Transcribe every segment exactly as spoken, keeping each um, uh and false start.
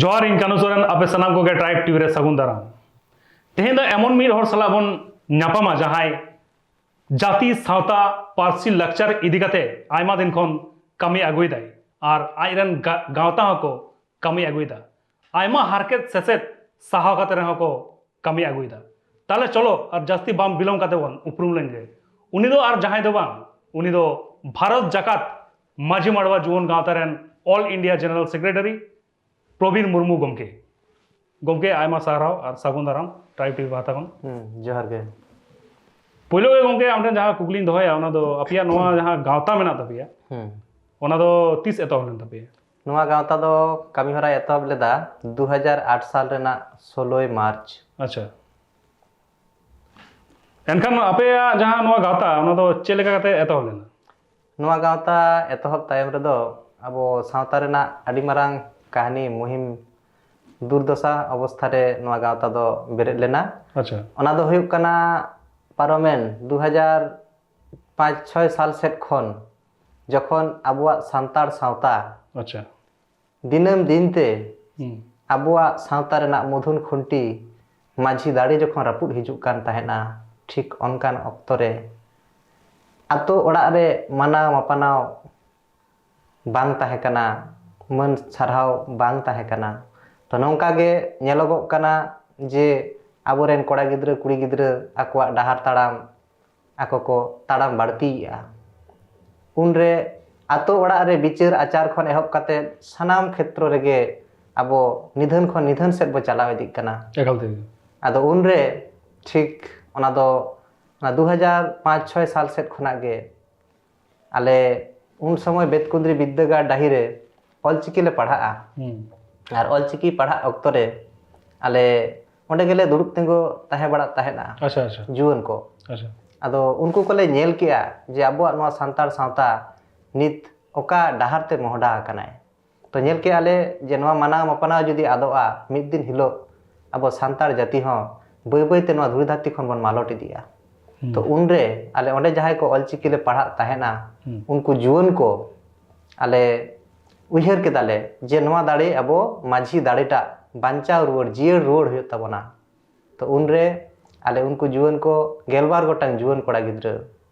ᱡᱚᱦᱟᱨ, ᱤᱧ ᱠᱟᱹᱱᱩ ᱥᱚᱨᱮᱱ, ᱟᱯᱮ ᱥᱟᱱᱟᱢ ᱠᱚᱜᱮ ᱴᱨᱟᱭᱤᱵᱽ ᱴᱤᱵᱷᱤ ᱨᱮ ᱥᱟᱹᱜᱩᱱ ᱫᱟᱨᱟᱢ᱾ ᱛᱮᱦᱮᱧ ᱫᱚ ᱮᱢᱚᱱ ᱢᱤᱫ ᱦᱚᱲ ᱥᱟᱞᱟᱜ ᱵᱚᱱ ᱧᱟᱯᱟᱢᱟ, ᱡᱟᱦᱟᱸᱭ ᱡᱟᱹᱛᱤ, ᱥᱟᱶᱛᱟ, ᱯᱟᱹᱨᱥᱤ, ᱞᱟᱠᱪᱟᱨ ᱤᱫᱤ ᱠᱟᱛᱮ ᱟᱭᱢᱟ ᱫᱤᱱ ᱠᱷᱚᱱ ᱠᱟᱹᱢᱤ ᱟᱹᱜᱩᱭᱮᱫᱟᱭ ᱟᱨ ᱟᱡ ᱨᱮᱱ ᱜᱟ-, ᱜᱟᱶᱛᱟ ᱦᱚᱸᱠᱚ ᱠᱟᱹᱢᱤ ᱟᱹᱜᱩᱭᱮᱫᱟ᱾ ᱟᱭᱢᱟ ᱦᱟᱨᱠᱮᱛ ᱥᱮᱥᱮᱫ ᱥᱟᱦᱟᱣ ᱠᱟᱛᱮ ᱨᱮᱦᱚᱸ ᱠᱚ ᱠᱟᱹᱢᱤ ᱟᱹᱜᱩᱭᱮᱫᱟ᱾ ᱛᱟᱦᱞᱮ ᱪᱚᱞᱚ ᱟᱨ ᱡᱟᱹᱥᱛᱤ ᱵᱟᱝ ᱵᱤᱞᱚᱢ ᱠᱟᱛᱮ ᱵᱚᱱ ᱩᱯᱨᱩᱢ ᱞᱮᱱᱜᱮ᱾ ᱩᱱᱤ ᱫᱚ ᱟᱨ ᱡᱟᱦᱟᱸᱭ ᱫᱚ ᱵᱟᱝ, ᱩᱱᱤ ᱫᱚ ᱵᱷᱟᱨᱚᱛ ᱡᱟᱠᱟᱛ ᱢᱟᱹᱡᱷᱤ ᱢᱟᱰᱣᱟ ᱡᱩᱣᱟᱹᱱ ᱜᱟᱶᱛᱟ ᱨᱮᱱ All India General Secretary ᱯᱨᱚᱵᱤᱱ Murmu ᱜᱚᱢᱠᱮ᱾ ᱜᱚᱢᱠᱮ, ᱟᱭᱢᱟ ᱥᱟᱨᱦᱟᱣ ᱟᱨ ᱥᱟᱹᱜᱩᱱ ᱫᱟᱨᱟᱢ ᱴᱨᱟᱭᱤᱵᱽ ᱴᱤᱵᱷᱤ ᱯᱟᱦᱴᱟ ᱠᱷᱚᱱ᱾ ᱦᱩᱸ, ᱡᱚᱦᱟᱨ ᱜᱮ᱾ ᱯᱳᱭᱞᱳ ᱜᱮ ᱜᱚᱢᱠᱮ, ᱟᱢ ᱴᱷᱮᱱ ᱡᱟᱦᱟᱸ ᱠᱩᱠᱞᱤᱧ ᱫᱚᱦᱚᱭᱟ, ᱚᱱᱟ ᱫᱚ ᱟᱯᱮᱭᱟᱜ ᱱᱚᱣᱟ ᱡᱟᱦᱟᱸ ᱜᱟᱶᱛᱟ ᱢᱮᱱᱟᱜ ᱛᱟᱯᱮᱭᱟ, ᱦᱩᱸ᱾ ᱚᱱᱟ ᱫᱚ ᱛᱤᱥ ᱮᱛᱚᱦᱚᱵ ᱞᱮᱱ ᱛᱟᱯᱮᱭᱟ? ᱱᱚᱣᱟ ᱜᱟᱶᱛᱟ ᱫᱚ ᱠᱟᱹᱢᱤ ᱦᱚᱨᱟᱭ ᱮᱛᱚᱦᱚᱵ ᱞᱮᱫᱟ ᱫᱩ ᱦᱟᱡᱟᱨ ᱟᱴ ᱥᱟᱞ ᱨᱮᱱᱟᱜ ᱥᱳᱞᱳᱭ ᱢᱟᱨᱪ᱾ ᱟᱪᱪᱷᱟ᱾ ᱮᱱᱠᱷᱟᱱ ᱟᱯᱮᱭᱟᱜ ᱡᱟᱦᱟᱸ ᱱᱚᱣᱟ ᱜᱟᱶᱛᱟ, ᱚᱱᱟ ᱫᱚ ᱪᱮᱫ ᱞᱮᱠᱟ ᱠᱟᱛᱮ ᱮᱛᱚᱦᱚᱵ ᱞᱮᱱᱟ? ᱱᱚᱣᱟ ᱜᱟᱶᱛᱟ ᱮᱛᱚᱦᱚᱵ ᱛᱟᱭᱚᱢ ᱨᱮᱫᱚ ᱟᱵᱚ ᱥᱟᱶᱛᱟ ᱨᱮᱱᱟᱜ ᱟᱹᱰᱤ ᱢᱟᱨᱟᱝ ᱠᱟᱹᱦᱱᱤ, ᱢᱩᱦᱤᱢ, ᱫᱩᱨᱫᱚᱥᱟ ᱚᱵᱚᱥᱛᱷᱟ ᱨᱮ ᱱᱚᱣᱟ ᱜᱟᱶᱛᱟ ᱫᱚ ᱵᱮᱨᱮᱫ ᱞᱮᱱᱟ᱾ ᱟᱪᱪᱷᱟ᱾ ᱚᱱᱟ ᱫᱚ ᱦᱩᱭᱩᱜ ᱠᱟᱱᱟ ᱯᱟᱨᱚᱢᱮᱱ ᱫᱩ ᱦᱟᱡᱟᱨ ᱯᱟᱸᱪ ᱪᱷᱚᱭ ᱥᱟᱞ ᱥᱮᱫ ᱠᱷᱚᱱ, ᱡᱚᱠᱷᱚᱱ ᱟᱵᱚᱣᱟᱜ ᱥᱟᱱᱛᱟᱲ ᱥᱟᱶᱛᱟ ᱟᱪᱪᱷᱟ᱾ ᱫᱤᱱᱟᱹᱢ ᱫᱤᱱ ᱛᱮ ᱦᱩᱸ᱾ ᱟᱵᱚᱣᱟᱜ ᱥᱟᱶᱛᱟ ᱨᱮᱱᱟᱜ ᱢᱩᱫᱷᱩᱱ ᱠᱷᱩᱱᱴᱤ ᱢᱟᱹᱡᱷᱤ ᱫᱟᱲᱮ ᱡᱚᱠᱷᱚᱱ ᱨᱟᱹᱯᱩᱫ ᱦᱤᱡᱩᱜ ᱠᱟᱱ ᱛᱟᱦᱮᱸᱱᱟ, ᱴᱷᱤᱠ ᱚᱱᱠᱟᱱ ᱚᱠᱛᱚ ᱨᱮ ᱟᱛᱳ ᱚᱲᱟᱜ ᱨᱮ ᱢᱟᱱᱟᱣ ᱢᱟᱯᱟᱱᱟᱣ ᱵᱟᱝ ᱛᱟᱦᱮᱸ ᱠᱟᱱᱟ, ᱢᱟᱹᱱ ᱥᱟᱨᱦᱟᱣ ᱵᱟᱝ ᱛᱟᱦᱮᱸ ᱠᱟᱱᱟ᱾ ᱛᱚ, ᱱᱚᱝᱠᱟ ᱜᱮ ᱧᱮᱞᱚᱜᱚᱜ ᱠᱟᱱᱟ ᱡᱮ ᱟᱵᱚᱨᱮᱱ ᱠᱚᱲᱟ ᱜᱤᱫᱽᱨᱟᱹ, ᱠᱩᱲᱤ ᱜᱤᱫᱽᱨᱟᱹ ᱟᱠᱚᱣᱟᱜ ᱰᱟᱦᱟᱨ ᱛᱟᱲᱟᱢ ᱟᱠᱚ ᱠᱚ ᱛᱟᱲᱟᱢ ᱵᱟᱹᱲᱛᱤᱭᱮᱫᱼᱟ᱾ ᱩᱱᱨᱮ ᱟᱛᱳ ᱚᱲᱟᱜ ᱨᱮ ᱵᱤᱪᱟᱹᱨ ᱟᱪᱟᱨ ᱠᱷᱚᱱ ᱮᱦᱚᱵ ᱠᱟᱛᱮ ᱥᱟᱱᱟᱢ ᱠᱷᱮᱛᱨᱚ ᱨᱮᱜᱮ ᱟᱵᱚ ᱱᱤᱫᱷᱟᱹᱱ ᱠᱷᱚᱱ ᱱᱤᱫᱷᱟᱹᱱ ᱥᱮᱫ ᱵᱚ ᱪᱟᱞᱟᱣ ᱤᱫᱤᱜ ᱠᱟᱱᱟ᱾ ᱮᱠᱟᱞ ᱛᱮᱜᱮ᱾ ᱟᱫᱚ ᱩᱱᱨᱮ ᱴᱷᱤᱠ ᱚᱱᱟ ᱫᱚ ᱚᱱᱟ ᱫᱩ ᱦᱟᱡᱟᱨ ᱯᱟᱸᱪ ᱪᱷᱚᱭ ᱥᱟᱞ ᱥᱮᱫ ᱠᱷᱚᱱᱟᱜ ᱜᱮ ᱟᱞᱮ ᱩᱱ ᱥᱚᱢᱚᱭ ᱵᱮᱛᱠᱩᱸᱫᱽᱨᱤ ᱵᱤᱫᱽᱫᱟᱹᱜᱟᱲ ᱰᱟᱹᱦᱤ ᱨᱮ ᱚᱞᱪᱤᱠᱤ ᱞᱮ ᱯᱟᱲᱦᱟᱜᱼᱟ᱾ ᱦᱩᱸ᱾ ᱟᱨ ᱚᱞᱪᱤᱠᱤ ᱯᱟᱲᱦᱟᱜ ᱚᱠᱛᱚ ᱨᱮ ᱟᱞᱮ ᱚᱸᱰᱮ ᱜᱮᱞᱮ ᱫᱩᱲᱩᱵ ᱛᱤᱸᱜᱩ ᱛᱟᱦᱮᱸ ᱵᱟᱲᱟᱜ ᱛᱟᱦᱮᱸᱫᱼᱟ᱾ ᱟᱪᱪᱷᱟ, ᱟᱪᱪᱷᱟ᱾ ᱡᱩᱣᱟᱹᱱ ᱠᱚ᱾ ᱟᱪᱪᱷᱟ᱾ ᱟᱫᱚ ᱩᱱᱠᱩ ᱠᱚᱞᱮ ᱧᱮᱞ ᱠᱮᱜᱼᱟ ᱡᱮ ᱟᱵᱚᱣᱟᱜ ᱱᱚᱣᱟ ᱥᱟᱱᱛᱟᱲ ᱥᱟᱶᱛᱟ ᱱᱤᱛ ᱚᱠᱟ ᱰᱟᱦᱟᱨ ᱛᱮ ᱢᱚᱦᱰᱟ ᱟᱠᱟᱱᱟᱭ᱾ ᱛᱚ, ᱧᱮᱞ ᱠᱮᱜᱼᱟ ᱞᱮ ᱡᱮ ᱱᱚᱣᱟ ᱢᱟᱱᱟᱣ ᱢᱟᱯᱟᱱᱟᱣ ᱡᱩᱫᱤ ᱟᱫᱚᱜᱼᱟ, ᱢᱤᱫ ᱫᱤᱱ ᱦᱤᱞᱳᱜ ᱟᱵᱚ ᱥᱟᱱᱛᱟᱲ ᱡᱟᱹᱛᱤ ᱦᱚᱸ ᱵᱟᱹᱭ ᱵᱟᱹᱭ ᱛᱮ ᱱᱚᱣᱟ ᱫᱷᱩᱲᱤ ᱫᱷᱟᱹᱨᱛᱤ ᱠᱷᱚᱱ ᱵᱚᱱ ᱢᱟᱞᱚᱴ ᱤᱫᱤᱜᱼᱟ᱾ ᱦᱩᱸ᱾ ᱛᱚ, ᱩᱱᱨᱮ ᱟᱞᱮ ᱚᱸᱰᱮ ᱡᱟᱦᱟᱸᱭ ᱠᱚ ᱚᱞᱪᱤᱠᱤ ᱞᱮ ᱯᱟᱲᱦᱟᱜ ᱛᱟᱦᱮᱸᱱᱟ, ᱦᱩᱸ᱾ ᱩᱱᱠᱩ ᱡᱩᱣᱟᱹᱱ ᱠᱚ ᱟᱞᱮ ᱩᱭᱦᱟᱹᱨ ᱠᱮᱫᱟᱞᱮ ᱡᱮ ᱱᱚᱣᱟ ᱫᱟᱲᱮ ᱟᱵᱚ ᱢᱟᱹᱡᱷᱤ ᱫᱟᱲᱮᱴᱟᱜ ᱵᱟᱧᱪᱟᱣ ᱨᱩᱣᱟᱹᱲ, ᱡᱤᱭᱟᱹᱲ ᱨᱩᱣᱟᱹᱲ ᱦᱩᱭᱩᱜ ᱛᱟᱵᱚᱱᱟ᱾ ᱛᱚ ᱩᱱᱨᱮ ᱟᱞᱮ ᱩᱱᱠᱩ ᱡᱩᱣᱟᱹᱱ ᱠᱚ, ᱜᱮᱞᱵᱟᱨ ᱜᱚᱴᱟᱝ ᱡᱩᱣᱟᱹᱱ ᱠᱚᱲᱟ ᱜᱤᱫᱽᱨᱟᱹ,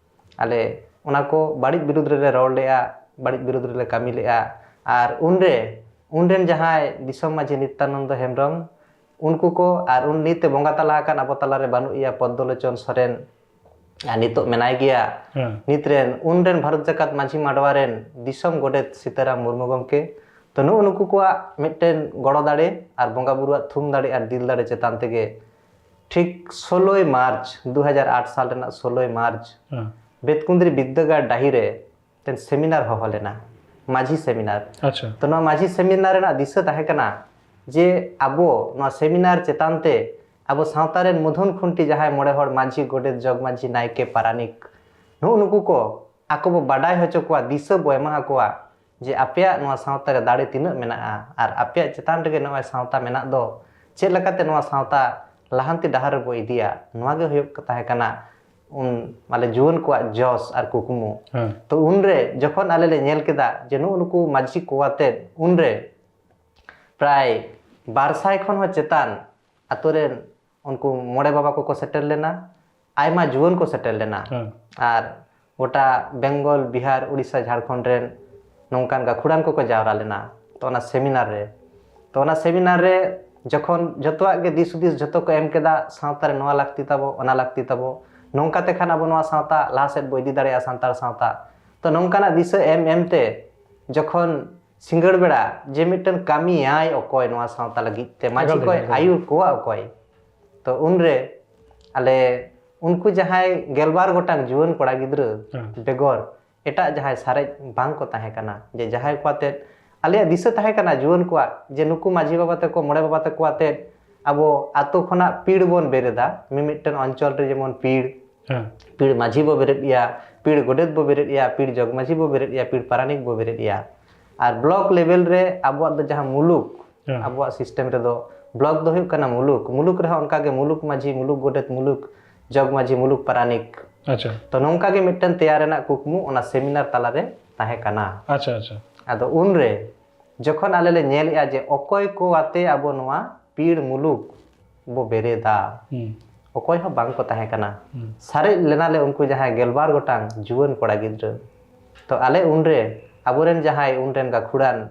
ᱟᱞᱮ ᱚᱱᱟ ᱠᱚ ᱵᱟᱹᱲᱤᱡ ᱵᱤᱨᱩᱫᱽ ᱨᱮᱞᱮ ᱨᱚᱲ ᱞᱮᱜᱼᱟ, ᱵᱟᱹᱲᱤᱡ ᱵᱤᱨᱩᱫᱽ ᱨᱮᱞᱮ ᱠᱟᱹᱢᱤ ᱞᱮᱜᱼᱟ᱾ ᱟᱨ ᱩᱱᱨᱮ, ᱩᱱᱨᱮᱱ ᱡᱟᱦᱟᱸᱭ ᱫᱤᱥᱚᱢ ᱢᱟᱹᱡᱷᱤ ᱱᱤᱛᱭᱟᱱᱚᱱᱫᱚ ᱦᱮᱢᱵᱨᱚᱢ, ᱩᱱᱠᱩ ᱠᱚ, ᱟᱨ ᱩᱱ ᱱᱤᱛ ᱮ ᱵᱚᱸᱜᱟ ᱛᱟᱞᱟ ᱟᱠᱟᱱ ᱟᱵᱚ ᱛᱟᱞᱟᱨᱮ ᱵᱟᱹᱱᱩᱜ ᱮᱭᱟ ᱯᱚᱫᱽᱫᱚᱞᱳᱪᱚᱱ ᱥᱚᱨᱮᱱ, ᱟᱨ ᱱᱤᱛᱚᱜ ᱢᱮᱱᱟᱭ ᱜᱮᱭᱟ᱾ ᱦᱮᱸ᱾ ᱱᱤᱛ ᱨᱮᱱ, ᱩᱱ ᱨᱮᱱ ᱵᱷᱟᱨᱚᱛ ᱡᱟᱠᱟᱛ ᱢᱟᱹᱡᱷᱤ ᱢᱟᱰᱣᱟ ᱨᱮᱱ ᱫᱤᱥᱚᱢ ᱜᱚᱰᱮᱛ ᱥᱤᱛᱟᱨᱟᱢ ᱢᱩᱨᱢᱩ ᱜᱚᱢᱠᱮ᱾ ᱛᱚ ᱱᱩᱜᱼᱩ ᱱᱩᱠᱩ ᱠᱚᱣᱟᱜ ᱢᱤᱫᱴᱮᱱ ᱜᱚᱲᱚ ᱫᱟᱲᱮ ᱟᱨ ᱵᱚᱸᱜᱟ ᱵᱩᱨᱩᱣᱟᱜ ᱛᱷᱩᱢ ᱫᱟᱲᱮ ᱟᱨ ᱫᱤᱞ ᱫᱟᱲᱮ ᱪᱮᱛᱟᱱ ᱛᱮᱜᱮ ᱴᱷᱤᱠ ᱥᱳᱞᱳᱭ ᱢᱟᱨᱪ, ᱫᱩ ᱦᱟᱡᱟᱨ ᱟᱴ ᱥᱟᱞ ᱨᱮᱱᱟᱜ ᱥᱳᱞᱳᱭ ᱢᱟᱨᱪ, ᱦᱮᱸ᱾ ᱵᱮᱛᱠᱩᱸᱫᱽᱨᱤ ᱵᱤᱫᱽᱫᱟᱹᱜᱟᱲ ᱰᱟᱹᱦᱤ ᱨᱮ ᱢᱤᱫᱴᱮᱱ ᱥᱮᱢᱤᱱᱟᱨ ᱦᱚᱦᱚ ᱞᱮᱱᱟ, ᱢᱟᱹᱡᱷᱤ ᱥᱮᱢᱤᱱᱟᱨ᱾ ᱟᱪᱪᱷᱟ᱾ ᱛᱚ ᱱᱚᱣᱟ ᱢᱟᱹᱡᱷᱤ ᱥᱮᱢᱤᱱᱟᱨ ᱨᱮᱱᱟᱜ ᱫᱤᱥᱟᱹ ᱛᱟᱦᱮᱸ ᱠᱟᱱᱟ ᱡᱮ ᱟᱵᱚ ᱱᱚᱣᱟ ᱥᱮᱢᱤᱱᱟᱨ ᱪᱮᱛᱟᱱ ᱛᱮ ᱟᱵᱚ ᱥᱟᱶᱛᱟ ᱨᱮᱱ ᱢᱩᱫᱷᱩᱱ ᱠᱷᱩᱱᱴᱤ ᱡᱟᱦᱟᱸᱭ ᱢᱚᱬᱮ ᱦᱚᱲ ᱢᱟᱹᱡᱷᱤ, ᱜᱚᱰᱮᱛ, ᱡᱚᱜᱽ ᱢᱟᱹᱡᱷᱤ, ᱱᱟᱭᱠᱮ, ᱯᱟᱨᱟᱱᱤᱠ, ᱱᱩᱜᱼᱩ ᱱᱩᱠᱩ ᱠᱚ ᱟᱠᱚ ᱵᱚ ᱵᱟᱰᱟᱭ ᱦᱚᱪᱚ ᱠᱚᱣᱟ, ᱫᱤᱥᱟᱹ ᱵᱚ ᱮᱢᱟ ᱟᱠᱚᱣᱟ ᱡᱮ ᱟᱯᱮᱭᱟᱜ ᱱᱚᱣᱟ ᱥᱟᱶᱛᱟ ᱨᱮ ᱫᱟᱲᱮ ᱛᱤᱱᱟᱹᱜ ᱢᱮᱱᱟᱜᱼᱟ ᱟᱨ ᱟᱯᱮᱭᱟᱜ ᱪᱮᱛᱟᱱ ᱨᱮᱜᱮ ᱱᱚᱜᱼᱚᱭ ᱥᱟᱶᱛᱟ ᱢᱮᱱᱟᱜ ᱫᱚ, ᱪᱮᱫ ᱞᱮᱠᱟᱛᱮ ᱱᱚᱣᱟ ᱥᱟᱶᱛᱟ ᱞᱟᱦᱟᱱᱛᱤ ᱰᱟᱦᱟᱨ ᱨᱮᱵᱚ ᱤᱫᱤᱭᱟ, ᱱᱚᱣᱟ ᱜᱮ ᱦᱩᱭᱩᱜ ᱛᱟᱦᱮᱸ ᱠᱟᱱᱟ ᱩᱱ ᱟᱞᱮ ᱡᱩᱣᱟᱹᱱ ᱠᱚᱣᱟᱜ ᱡᱚᱥ ᱟᱨ ᱠᱩᱠᱢᱩ᱾ ᱦᱮᱸ᱾ ᱛᱚ ᱩᱱᱨᱮ ᱡᱚᱠᱷᱚᱱ ᱟᱞᱮ ᱞᱮ ᱧᱮᱞ ᱠᱮᱫᱟ ᱡᱮ ᱱᱩᱜᱼᱩ ᱱᱩᱠᱩ ᱢᱟᱹᱡᱷᱤ ᱠᱚ ᱟᱛᱮᱫ ᱩᱱᱨᱮ ᱯᱨᱟᱭ ᱵᱟᱨ ᱥᱟᱭ ᱠᱷᱚᱱ ᱦᱚᱸ ᱪᱮᱛᱟᱱ ᱟᱛᱳ ᱨᱮᱱ ᱩᱱᱠᱩ ᱢᱚᱬᱮ ᱵᱟᱵᱟ ᱠᱚᱠᱚ ᱥᱮᱴᱮᱨ ᱞᱮᱱᱟ, ᱟᱭᱢᱟ ᱡᱩᱣᱟᱹᱱ ᱠᱚ ᱥᱮᱴᱮᱨ ᱞᱮᱱᱟ᱾ ᱦᱮᱸ᱾ ᱟᱨ ᱜᱚᱴᱟ ᱵᱮᱝᱜᱚᱞ, ᱵᱤᱦᱟᱨ, ᱩᱲᱤᱥᱥᱟ, ᱡᱷᱟᱲᱠᱷᱚᱸᱰ ᱨᱮᱱ ᱱᱚᱝᱠᱟᱱ ᱜᱟᱹᱠᱷᱩᱲᱟᱱ ᱠᱚᱠᱚ ᱡᱟᱣᱨᱟ ᱞᱮᱱᱟ᱾ ᱛᱚ ᱚᱱᱟ ᱥᱮᱢᱤᱱᱟᱨ ᱨᱮ, ᱛᱚ ᱚᱱᱟ ᱥᱮᱢᱤᱱᱟᱨ ᱨᱮ ᱡᱚᱠᱷᱚᱱ ᱡᱚᱛᱚᱣᱟᱜ ᱜᱮ ᱫᱤᱥ ᱦᱩᱫᱤᱥ ᱡᱚᱛᱚ ᱠᱚ ᱮᱢ ᱠᱮᱫᱟ, ᱥᱟᱶᱛᱟ ᱨᱮ ᱱᱚᱣᱟ ᱞᱟᱹᱠᱛᱤ ᱛᱟᱵᱚ, ᱚᱱᱟ ᱞᱟᱹᱠᱛᱤ ᱛᱟᱵᱚ, ᱱᱚᱝᱠᱟ ᱛᱮᱠᱷᱟᱱ ᱟᱵᱚ ᱱᱚᱣᱟ ᱥᱟᱶᱛᱟ ᱞᱟᱦᱟ ᱥᱮᱫ ᱵᱚ ᱤᱫᱤ ᱫᱟᱲᱮᱭᱟᱜᱼᱟ, ᱥᱟᱱᱛᱟᱲ ᱥᱟᱶᱛᱟ᱾ ᱛᱚ ᱱᱚᱝᱠᱟᱱᱟᱜ ᱫᱤᱥᱟᱹ ᱮᱢ ᱮᱢ ᱛᱮ ᱡᱚᱠᱷᱚᱱ ᱥᱤᱸᱜᱟᱹᱲ ᱵᱮᱲᱟ ᱡᱮ ᱢᱤᱫᱴᱮᱱ ᱠᱟᱹᱢᱤᱭᱟᱭ ᱚᱠᱚᱭ ᱱᱚᱣᱟ ᱥᱟᱶᱛᱟ ᱞᱟᱹᱜᱤᱫ ᱛᱮ, ᱢᱟᱹᱡᱷᱤ ᱮᱠᱟᱞ ᱛᱮ, ᱠᱚᱭ ᱮᱠᱟᱞ ᱛᱮ᱾ ᱟᱹᱭᱩᱨ ᱠᱚᱣᱟ ᱚᱠᱚᱭ, ᱛᱚ ᱩᱱᱨᱮ ᱟᱞᱮ ᱩᱱᱠᱩ ᱡᱟᱦᱟᱸᱭ ᱜᱮᱞᱵᱟᱨ ᱜᱚᱴᱟᱝ ᱡᱩᱣᱟᱹᱱ ᱠᱚᱲᱟ ᱜᱤᱫᱽᱨᱟᱹ ᱦᱮᱸ᱾ ᱵᱮᱜᱚᱨ ᱮᱴᱟᱜ ᱡᱟᱦᱟᱸᱭ ᱥᱟᱨᱮᱡ ᱵᱟᱝ ᱠᱚ ᱛᱟᱦᱮᱸ ᱠᱟᱱᱟ, ᱡᱮ ᱡᱟᱦᱟᱸᱭ ᱠᱚ ᱟᱛᱮᱫ ᱟᱞᱮᱭᱟᱜ ᱫᱤᱥᱟᱹ ᱛᱟᱦᱮᱸ ᱠᱟᱱᱟ ᱡᱩᱣᱟᱹᱱ ᱠᱚᱣᱟᱜ, ᱡᱮ ᱱᱩᱠᱩ ᱢᱟᱹᱡᱷᱤ ᱵᱟᱵᱟ ᱛᱟᱠᱚ, ᱢᱚᱬᱮ ᱵᱟᱵᱟ ᱛᱟᱠᱚ ᱟᱛᱮᱫ ᱟᱵᱚ ᱟᱛᱳ ᱠᱷᱚᱱᱟᱜ ᱯᱤᱲ ᱵᱚᱱ ᱵᱮᱨᱮᱫᱟ, ᱢᱤᱢᱤᱫᱴᱮᱱ ᱚᱧᱪᱚᱞ ᱨᱮ ᱡᱮᱢᱚᱱ ᱯᱤᱲ, ᱦᱮᱸ᱾ ᱯᱤᱲ ᱢᱟᱹᱡᱷᱤ ᱵᱚ ᱵᱮᱨᱮᱫ ᱮᱭᱟ, ᱯᱤᱲ ᱜᱚᱰᱮᱛ ᱵᱚ ᱵᱮᱨᱮᱫ ᱮᱭᱟ, ᱯᱤᱲ ᱡᱚᱜᱽ ᱢᱟᱹᱡᱷᱤ ᱵᱚ ᱵᱮᱨᱮᱫ ᱮᱭᱟ, ᱯᱤᱲ ᱯᱟᱨᱟᱱᱤᱠ ᱵᱚ ᱵᱮᱨᱮᱫ ᱮᱭᱟ᱾ ᱟᱨ ᱵᱞᱚᱠ ᱞᱮᱵᱮᱞ ᱨᱮ ᱟᱵᱚᱣᱟᱜ ᱫᱚ ᱡᱟᱦᱟᱸ ᱢᱩᱞᱩᱠ, ᱦᱮᱸ᱾ ᱟᱵᱚᱣᱟᱜ ᱥᱤᱥᱴᱮᱢ ᱨᱮᱫᱚ ᱵᱞᱚᱠ ᱫᱚ ᱦᱩᱭᱩᱜ ᱠᱟᱱᱟ ᱢᱩᱞᱩᱠ, ᱢᱩᱞᱩᱠ ᱨᱮᱦᱚᱸ ᱚᱱᱠᱟᱜᱮ ᱢᱩᱞᱩᱠ ᱢᱟᱹᱡᱷᱤ, ᱢᱩᱞᱩᱠ ᱜᱚᱰᱮᱛ, ᱢᱩᱞᱩᱠ ᱡᱚᱜᱽ ᱢᱟᱹᱡᱷᱤ, ᱢᱩᱞᱩᱠ ᱯᱟᱨᱟᱱᱤᱠ᱾ ᱟᱪᱪᱷᱟ᱾ ᱛᱚ ᱱᱚᱝᱠᱟ ᱜᱮ ᱢᱤᱫᱴᱮᱱ ᱛᱮᱭᱟᱨ ᱨᱮᱱᱟᱜ ᱠᱩᱠᱢᱩ ᱚᱱᱟ ᱥᱮᱢᱤᱱᱟᱨ ᱛᱟᱞᱟᱨᱮ ᱛᱟᱦᱮᱸ ᱠᱟᱱᱟ᱾ ᱟᱪᱪᱷᱟ, ᱟᱪᱪᱷᱟ᱾ ᱟᱫᱚ ᱩᱱᱨᱮ ᱡᱚᱠᱷᱚᱱ ᱟᱞᱮ ᱞᱮ ᱧᱮᱞᱮᱜᱼᱟ ᱡᱮ ᱚᱠᱚᱭ ᱠᱚ ᱟᱛᱮ ᱟᱵᱚ ᱱᱚᱣᱟ ᱯᱤᱲ ᱢᱩᱞᱩᱠ ᱵᱚ ᱵᱮᱨᱮᱫᱟ, ᱦᱩᱸ ᱚᱠᱚᱭ ᱦᱚᱸ ᱵᱟᱝ ᱠᱚ ᱛᱟᱦᱮᱸ ᱠᱟᱱᱟ᱾ ᱦᱩᱸ ᱥᱟᱨᱮᱡ ᱞᱮᱱᱟᱞᱮ ᱩᱱᱠᱩ ᱡᱟᱦᱟᱸᱭ ᱜᱮᱞᱵᱟᱨ ᱜᱚᱴᱟᱝ ᱡᱩᱣᱟᱹᱱ ᱠᱚᱲᱟ ᱜᱤᱫᱽᱨᱟᱹ᱾ ᱛᱚ ᱟᱞᱮ ᱩᱱᱨᱮ ᱟᱵᱚᱨᱮᱱ ᱡᱟᱦᱟᱸᱭ ᱩᱱᱨᱮᱱ ᱜᱟᱹᱠᱷᱩᱲᱟᱱ,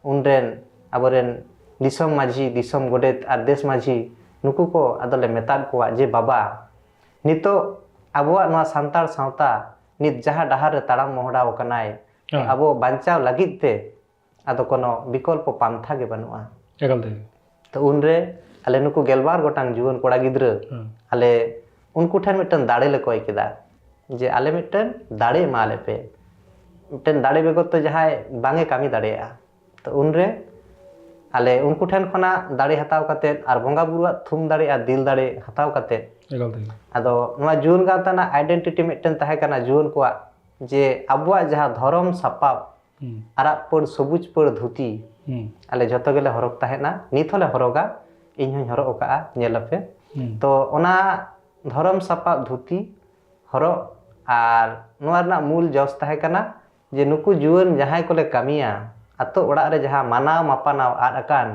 ᱩᱱᱨᱮᱱ ᱟᱵᱚᱨᱮᱱ ᱫᱤᱥᱚᱢ ᱢᱟᱹᱡᱷᱤ, ᱫᱤᱥᱚᱢ ᱜᱚᱰᱮᱛ ᱟᱨ ᱫᱮᱥ ᱢᱟᱹᱡᱷᱤ, ᱱᱩᱠᱩ ᱠᱚ ᱟᱫᱚᱞᱮ ᱢᱮᱛᱟᱫ ᱠᱚᱣᱟ ᱡᱮ, "ᱵᱟᱵᱟ, ᱱᱤᱛᱚᱜ ᱟᱵᱚᱣᱟᱜ ᱱᱚᱣᱟ ᱥᱟᱱᱛᱟᱲ ᱥᱟᱶᱛᱟ ᱱᱤᱛ ᱡᱟᱦᱟᱸ ᱰᱟᱦᱟᱨ ᱨᱮ ᱛᱟᱲᱟᱢ ᱢᱚᱦᱰᱟᱣ ᱟᱠᱟᱱᱟᱭ, ᱦᱮᱸ᱾ ᱟᱵᱚ ᱵᱟᱧᱪᱟᱣ ᱞᱟᱹᱜᱤᱫ ᱛᱮ ᱟᱫᱚ ᱠᱳᱱᱳ ᱵᱤᱠᱚᱞᱯᱚ ᱯᱟᱱᱛᱷᱟ ᱜᱮ ᱵᱟᱹᱱᱩᱜᱼᱟ᱾" ᱮᱠᱟᱞ ᱛᱮᱜᱮ᱾ ᱛᱚ ᱩᱱᱨᱮ ᱟᱞᱮ ᱱᱩᱠᱩ ᱜᱮᱞᱵᱟᱨ ᱜᱚᱴᱟᱝ ᱡᱩᱣᱟᱹᱱ ᱠᱚᱲᱟ ᱜᱤᱫᱽᱨᱟᱹ ᱦᱮᱸ᱾ ᱟᱞᱮ ᱩᱱᱠᱩ ᱴᱷᱮᱱ ᱢᱤᱫᱴᱮᱱ ᱫᱟᱲᱮ ᱞᱮ ᱠᱚᱭ ᱠᱮᱫᱟ, ᱡᱮ ᱟᱞᱮ ᱢᱤᱫᱴᱮᱱ ᱫᱟᱲᱮ ᱮᱢᱟ ᱞᱮ ᱯᱮ, ᱢᱤᱫᱴᱮᱱ ᱫᱟᱲᱮ ᱵᱮᱜᱚᱨ ᱛᱚ ᱡᱟᱦᱟᱸᱭ ᱵᱟᱝ ᱮ ᱠᱟᱹᱢᱤ ᱫᱟᱲᱮᱭᱟᱜᱼᱟ᱾ ᱛᱚ ᱩᱱᱨᱮ ᱟᱞᱮ ᱩᱱᱠᱩ ᱴᱷᱮᱱ ᱠᱷᱚᱱᱟᱜ ᱫᱟᱲᱮ ᱦᱟᱛᱟᱣ ᱠᱟᱛᱮᱫ ᱟᱨ ᱵᱚᱸᱜᱟ ᱵᱩᱨᱩᱣᱟᱜ ᱛᱷᱩᱢ ᱫᱟᱲᱮ ᱟᱨ ᱫᱤᱞ ᱫᱟᱲᱮ ᱦᱟᱛᱟᱣ ᱠᱟᱛᱮᱫ, ᱮᱠᱟᱞ ᱛᱮᱜᱮ᱾ ᱟᱫᱚ ᱱᱚᱣᱟ ᱡᱩᱣᱟᱹᱱ ᱜᱟᱶᱛᱟ ᱨᱮᱱᱟᱜ ᱟᱭᱰᱮᱱᱴᱤᱴᱤ ᱢᱤᱫᱴᱮᱱ ᱛᱟᱦᱮᱸ ᱠᱟᱱᱟ ᱡᱩᱣᱟᱹᱱ ᱠᱚᱣᱟᱜ, ᱡᱮ ᱟᱵᱚᱣᱟᱜ ᱡᱟᱦᱟᱸ ᱫᱷᱚᱨᱚᱢ ᱥᱟᱯᱟᱵ, ᱦᱩᱸ ᱟᱨᱟᱜ ᱯᱟᱹᱲ ᱥᱚᱵᱩᱡ ᱯᱟᱹᱲ ᱫᱷᱩᱛᱤ ᱦᱩᱸ ᱟᱞᱮ ᱡᱷᱚᱛᱚ ᱜᱮᱞᱮ ᱦᱚᱨᱚᱜ ᱛᱟᱦᱮᱸᱱᱟ, ᱱᱤᱛ ᱦᱚᱸᱞᱮ ᱦᱚᱨᱚᱜᱟ, ᱤᱧ ᱦᱚᱸᱧ ᱦᱚᱨᱚᱜ ᱟᱠᱟᱜᱼᱟ, ᱧᱮᱞ ᱟᱯᱮ᱾ ᱦᱩᱸ ᱛᱚ ᱚᱱᱟ ᱫᱷᱚᱨᱚᱢ ᱥᱟᱯᱟᱵ ᱫᱷᱩᱛᱤ ᱦᱚᱨᱚᱜ ᱟᱨ ᱱᱚᱣᱟ ᱨᱮᱱᱟᱜ ᱢᱩᱞ ᱡᱚᱥ ᱛᱟᱦᱮᱸ ᱠᱟᱱᱟ ᱡᱮ ᱱᱩᱠᱩ ᱡᱩᱣᱟᱹᱱ ᱡᱟᱦᱟᱸᱭ ᱠᱚᱞᱮ ᱠᱟᱹᱢᱤᱭᱟ, ᱟᱛᱳ ᱚᱲᱟᱜ ᱨᱮ ᱡᱟᱦᱟᱸ ᱢᱟᱱᱟᱣ ᱢᱟᱯᱟᱱᱟᱣ ᱟᱫ ᱟᱠᱟᱱ